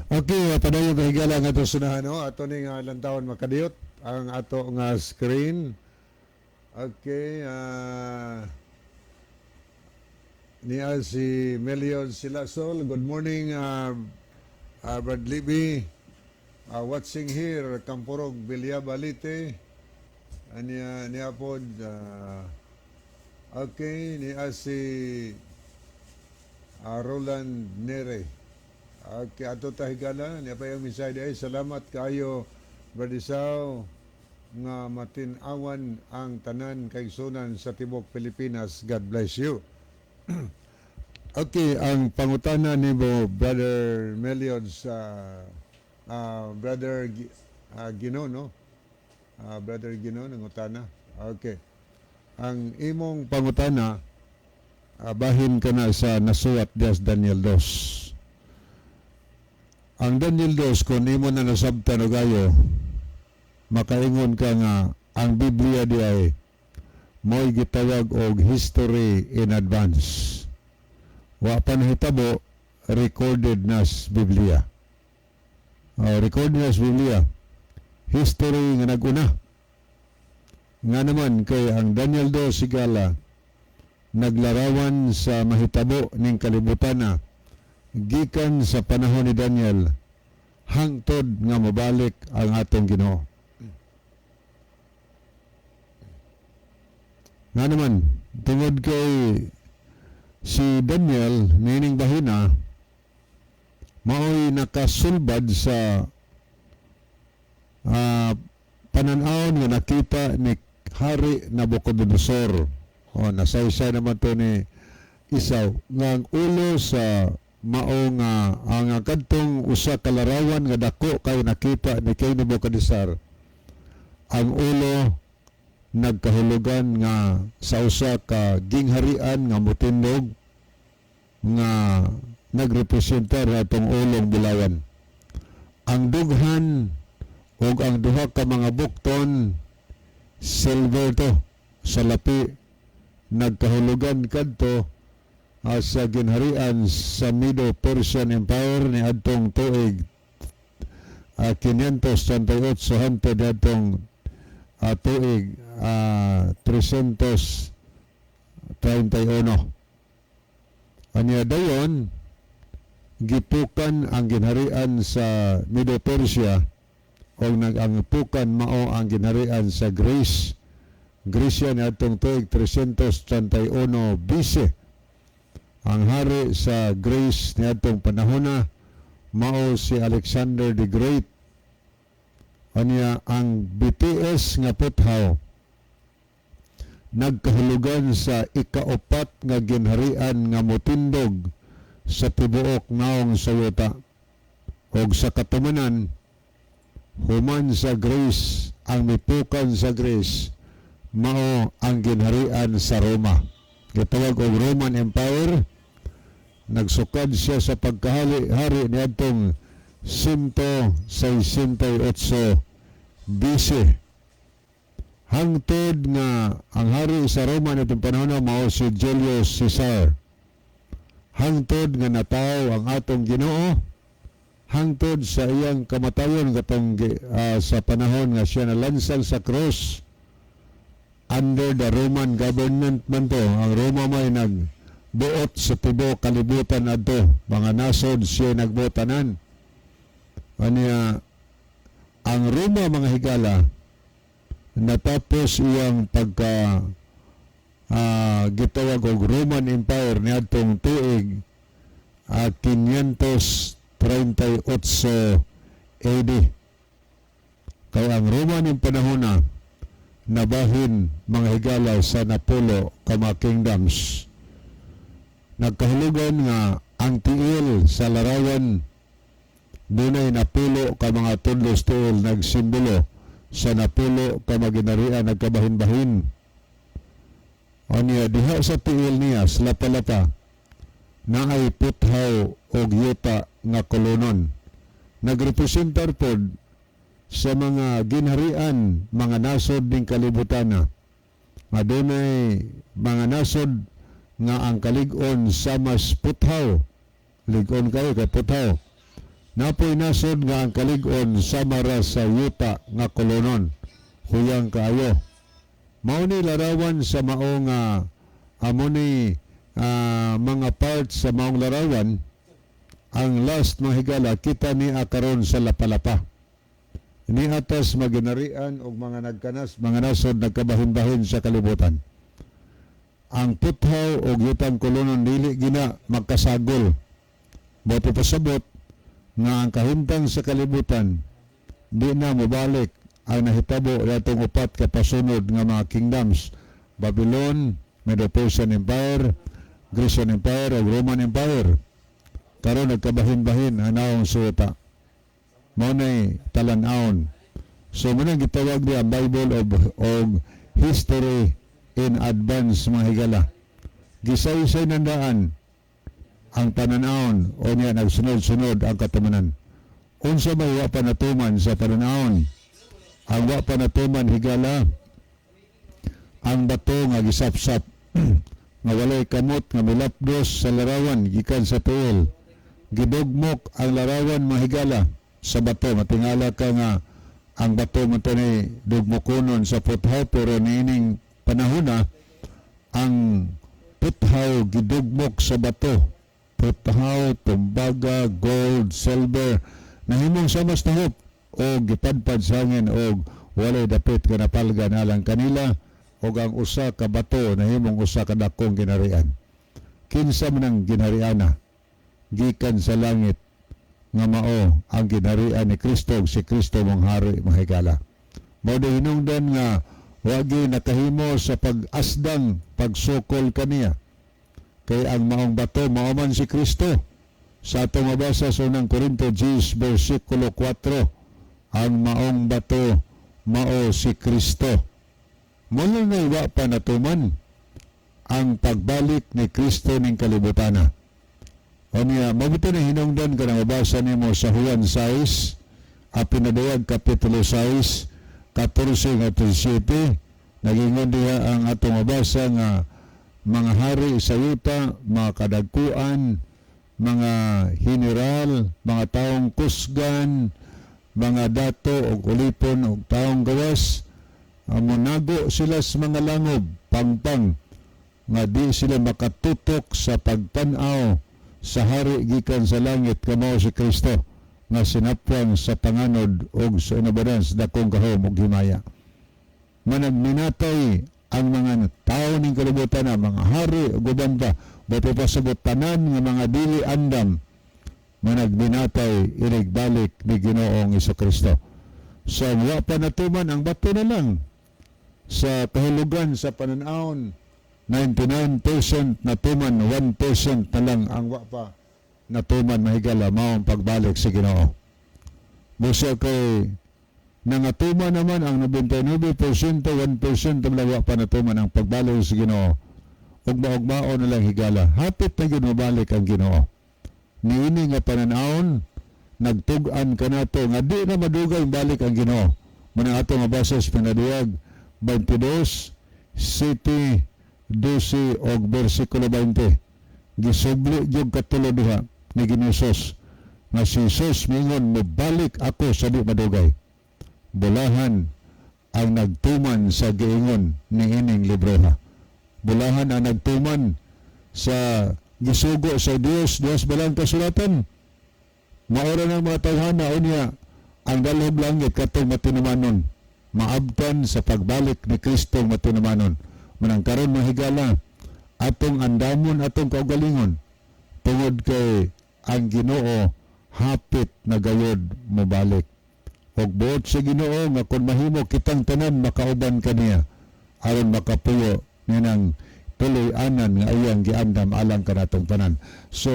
Okay, padayon, kahigala, nga ato sunahan, no? Ato ning lantawon makadiyot ang ato nga screen. Okay, niya si Melion Silasol. Good morning, Brad Libby. Watching here, Kampurog, Villaba, Leyte. Niya, niya po, okay, niya si Roland Nere. Okay, ato ta, higala, niya pa yung mensahe ay salamat kayo, Brad Isao, nga matin-awan ang tanan kaigsunan sa tibok Pilipinas. God bless you. Okay, ang pangutana nimo, Brother Melion, sa Brother Gino, no? Brother Gino, nangutana. Okay. Ang imong pangutana Bahin ka na sa nasuwat diya sa Daniel 2. Ang Daniel 2, kung imo na nasabtan og ayo, makaingon ka nga ang Biblia di ay mo'y gitawag og history in advance. Wa pa nahitabo, recorded na sa Biblia. Oh, recorded na sa Biblia. History nga naguna. Nga naman kay ang Daniel 2, higala, naglarawan sa mahitabo ning kalibutan na gikan sa panahon ni Daniel hangtod nga mobalik ang atong Ginoo. Nga naman, tungod kay si Daniel nining bahina mao'y nakasulbad sa panan-awon nga nakita ni Hari Nabucodonosor. O, nasaysay naman to ni Isaw nga ang ulo sa mao nga ang kadtong usa ka larawan nga dako kay nakita ni King Nebuchadnezzar, ang ulo nagkahulugan nga sa usa ka gingharian nga motindog nga nagrepresentar atong ulong bulawan. Ang dughan ug ang duha ka mga bukton, silver to sa lapi, nagkahulugan kadto sa ginharian sa Medo-Persian Empire ni adtong tuig 538 hangtod adtong tuig 331. Anya dayon gipukan ang ginharian sa Medo-Persia o nag ang pukan mao ang ginharian sa Greece. Grecia ni adtong tuig 331 BC. Ang hari sa Greece ni adtong panahona mao si Alexander the Great. Anya ang BTS nga puthaw nagkahulugan sa ikaupat nga ginharian nga motindog sa tibuok naong sa yuta. Og sa katumanan, human sa Greece, ang mipukan sa Greece mao ang ginharian sa Roma. Gitawag og Roman Empire. Nagsukad siya sa pagkahali hari niadtong 168 BC. Hangtod nga ang hari sa Roma nitong panahon mao si Julius Caesar. Hangtod nga nataw ang atong Ginoo, hangtod sa iyang kamatayon katong sa panahon nga siya nalansang sa cross under the Roman government man to. Ang Roma may nagbuot sa tibuok kalibutan adto. Mga nasod siya nagbotanan. Anya ang Roma, mga higala, natapos iyang pagka gitawag og Roman Empire niadtong tuig 538 AD. Kay ang Roman yung panahon na nabahin, mga higala, sa napulo ka mga kingdoms. Nagkahulugan nga ang tiil sa larawan, dunay napulo ka mga tudlos tiil, nagsimbolo sa napulo ka mga ginarian nagkabahin-bahin. Anya diha sa tiil niya sa lapa-lapa naay puthaw og yuta nga kolonon, nagrepresentar pod sa mga ginharian, mga nasod ning kalibutan na nga dunay mga nasod nga ang kalig-on sa mas puthaw, lig-on kayo kay puthaw. Napoy nasod nga ang kalig-on sama ra sa yuta nga kolonon, huyang kaayo. Mao ni larawan sa mao nga amo ni mga parts sa maong larawan. Ang last, mga higala, kita ni karon sa lapalapa ni atas maginarian og mga nagkanas, mga nasod nagkabahin-bahin sa kalibutan. Ang puthaw og yutang kolonon dili gina magkasagol. Bote pasabot nga ang kahimtang sa kalibutan di na mobalik ang nahitabo atong upat ka pasunod nga mga kingdoms: Babylon, Medo-Persian Empire, Grecian Empire ug Roman Empire. Karon nagkabahin-bahin ang naong suta. Mao nay talan-awon. So mo nang gitawag niya ang Bible of history in advance, mga higala. Gisaysay nandaan ang pananawon o niya nagsunod-sunod ang katumanan. Unsa may wa pa natuman sa pananawon? Ang wa pa natuman, higala, ang bato nga gisapsap nga walay kamot nga milapdos sa larawan gikan sa tiil. Gidugmok ang larawan, mahigala, sa bato. Matingala ka nga ang bato mo ni dugmokonon sa puthaw, pero niining panahon na ang puthaw gidugmok sa bato. Puthaw, tumbaga, gold, silver, nahimong samas nahop o gipadpad sa hangin o walay dapit nga napalga na lang kanila, o ang usa ka bato nahimong usa ka dakong ginarian. Kinsa man ang ginariana? Gikan sa langit nga mao ang ginarian ni Kristo ug si Kristo mong hari, mahigala. Mao di hinungdan nga wagi nakahimo sa pag-asdang pagsukol kaniya. Kay ang maong bato mao man si Kristo. Sa atong mabasa sa Unang Korinto 10 versikulo 4, ang maong bato mao si Kristo. Muna na wa pa natuman ang pagbalik ni Kristo ning kalibutana. O niya, mabuti na hinungdan ka na mabasa nimo sa Juan 6, apinadayag Kapitulo 6, 14 nga 17, nagingon diha ang atong mabasa nga mga hari sa yuta, mga kadagkuan, mga general, mga taong kusgan, mga dato og ulipon og taong gawas, monago sila sa mga langob, pangpang, nga di sila makatutok sa pagtan-aw sa hari gikan sa langit kamo si Kristo nga sinapwang sa panganod og sa inabadan sa dakong gahom ug himaya. Managminatay ang mga tao ning kalibutan na mga hari ug uban pa, buti pasabot tanan nga mga dili andam managminatay inigbalik ni Ginoong Kristo. So wa pa natuman ang bato na lang sa kahulugan sa pananawon, 99% natuman, 1% na lang ang wa pa natuman, mahigala, mao ang pagbalik sa Ginoo. Busa kay nangatuman naman ang 99%, 1% na lang wa pa natuman ang pagbalik sa Ginoo. Ugma-ugmao na lang, higala. Hapit na gyud mabalik ang Ginoo. Niini nga pananawon, nagtug-an kanato nga di na madugay balik ang Ginoo. Muna ato mabasa sa Pinaduyag 22, 7, 12 og bersikulo 20. Gisubli gyud katulo diha ni Ginoong Hesus nga si Jesus mingon, "Mobalik ako sa di madugay." Bulahan ang nagtuman sa giingon ni ining libroha. Bulahan ang nagtuman sa gisugo sa Dios Dios balang kasulatan. Maura ng mga tawhana unya ang dalhog langit katong matinumanon maabtan sa pagbalik ni Kristo matinumanon. Manang karon, mahigala, atong andamon atong kaugalingon tungod kay ang Ginoo hapit na gayod mobalik. Ug buot sa Ginoo nga kung mahimo kitang tanan makauban kaniya aron makapuyo ninang tuloy-anan nga iyang giandam alang kanatong tanan. So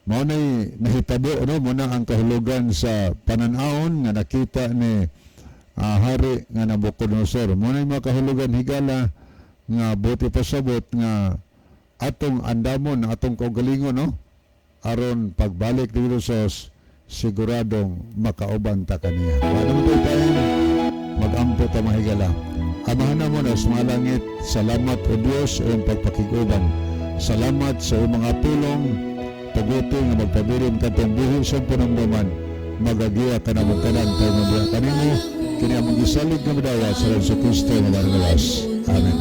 mao nay nahitabo, no? Muna ang kahulugan sa panan-awon nga nakita ni hari nga Nabucodonosor. Mao nay mga kahulugan, higala, nga buti pasabot nga atong andamon ang atong kaugalingon, no, aron pagbalik ni Jesus siguradong makauban ta kaniya. Paano mo tayo magampo ta, mahigala? Amahan namo na sa mga langit, salamat o Dios sa iyong pagpakiguban. Salamat sa iyong mga tulong, tuguti nga magpabilin katong buhi sa panamdaman, magagiya ka na tanan tayo mabiya kanimo, kini among gisalig nga madawat sa ngalan sa Kristo nga mananawas. Amen.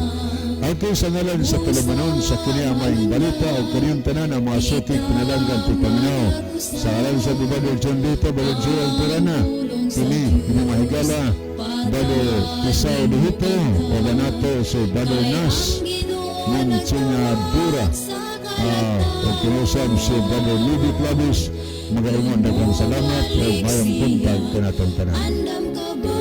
Okay, sa ngalan sa tulumanon sa kini ang maayong balita o kaniyong tanan ang mga sukig pinalanggan tigpaminaw. Sa ngalan sa Brother John Dito, Brother Joel Pirana, kini inyong mahigala, Brother Isao Dihito, o ganato si Brother Nas, Montsingadura, o kinusab si Brother Libby Clavis, magaingon daghang salamat o mayong buntag kanatong tanan. Andam ka ba?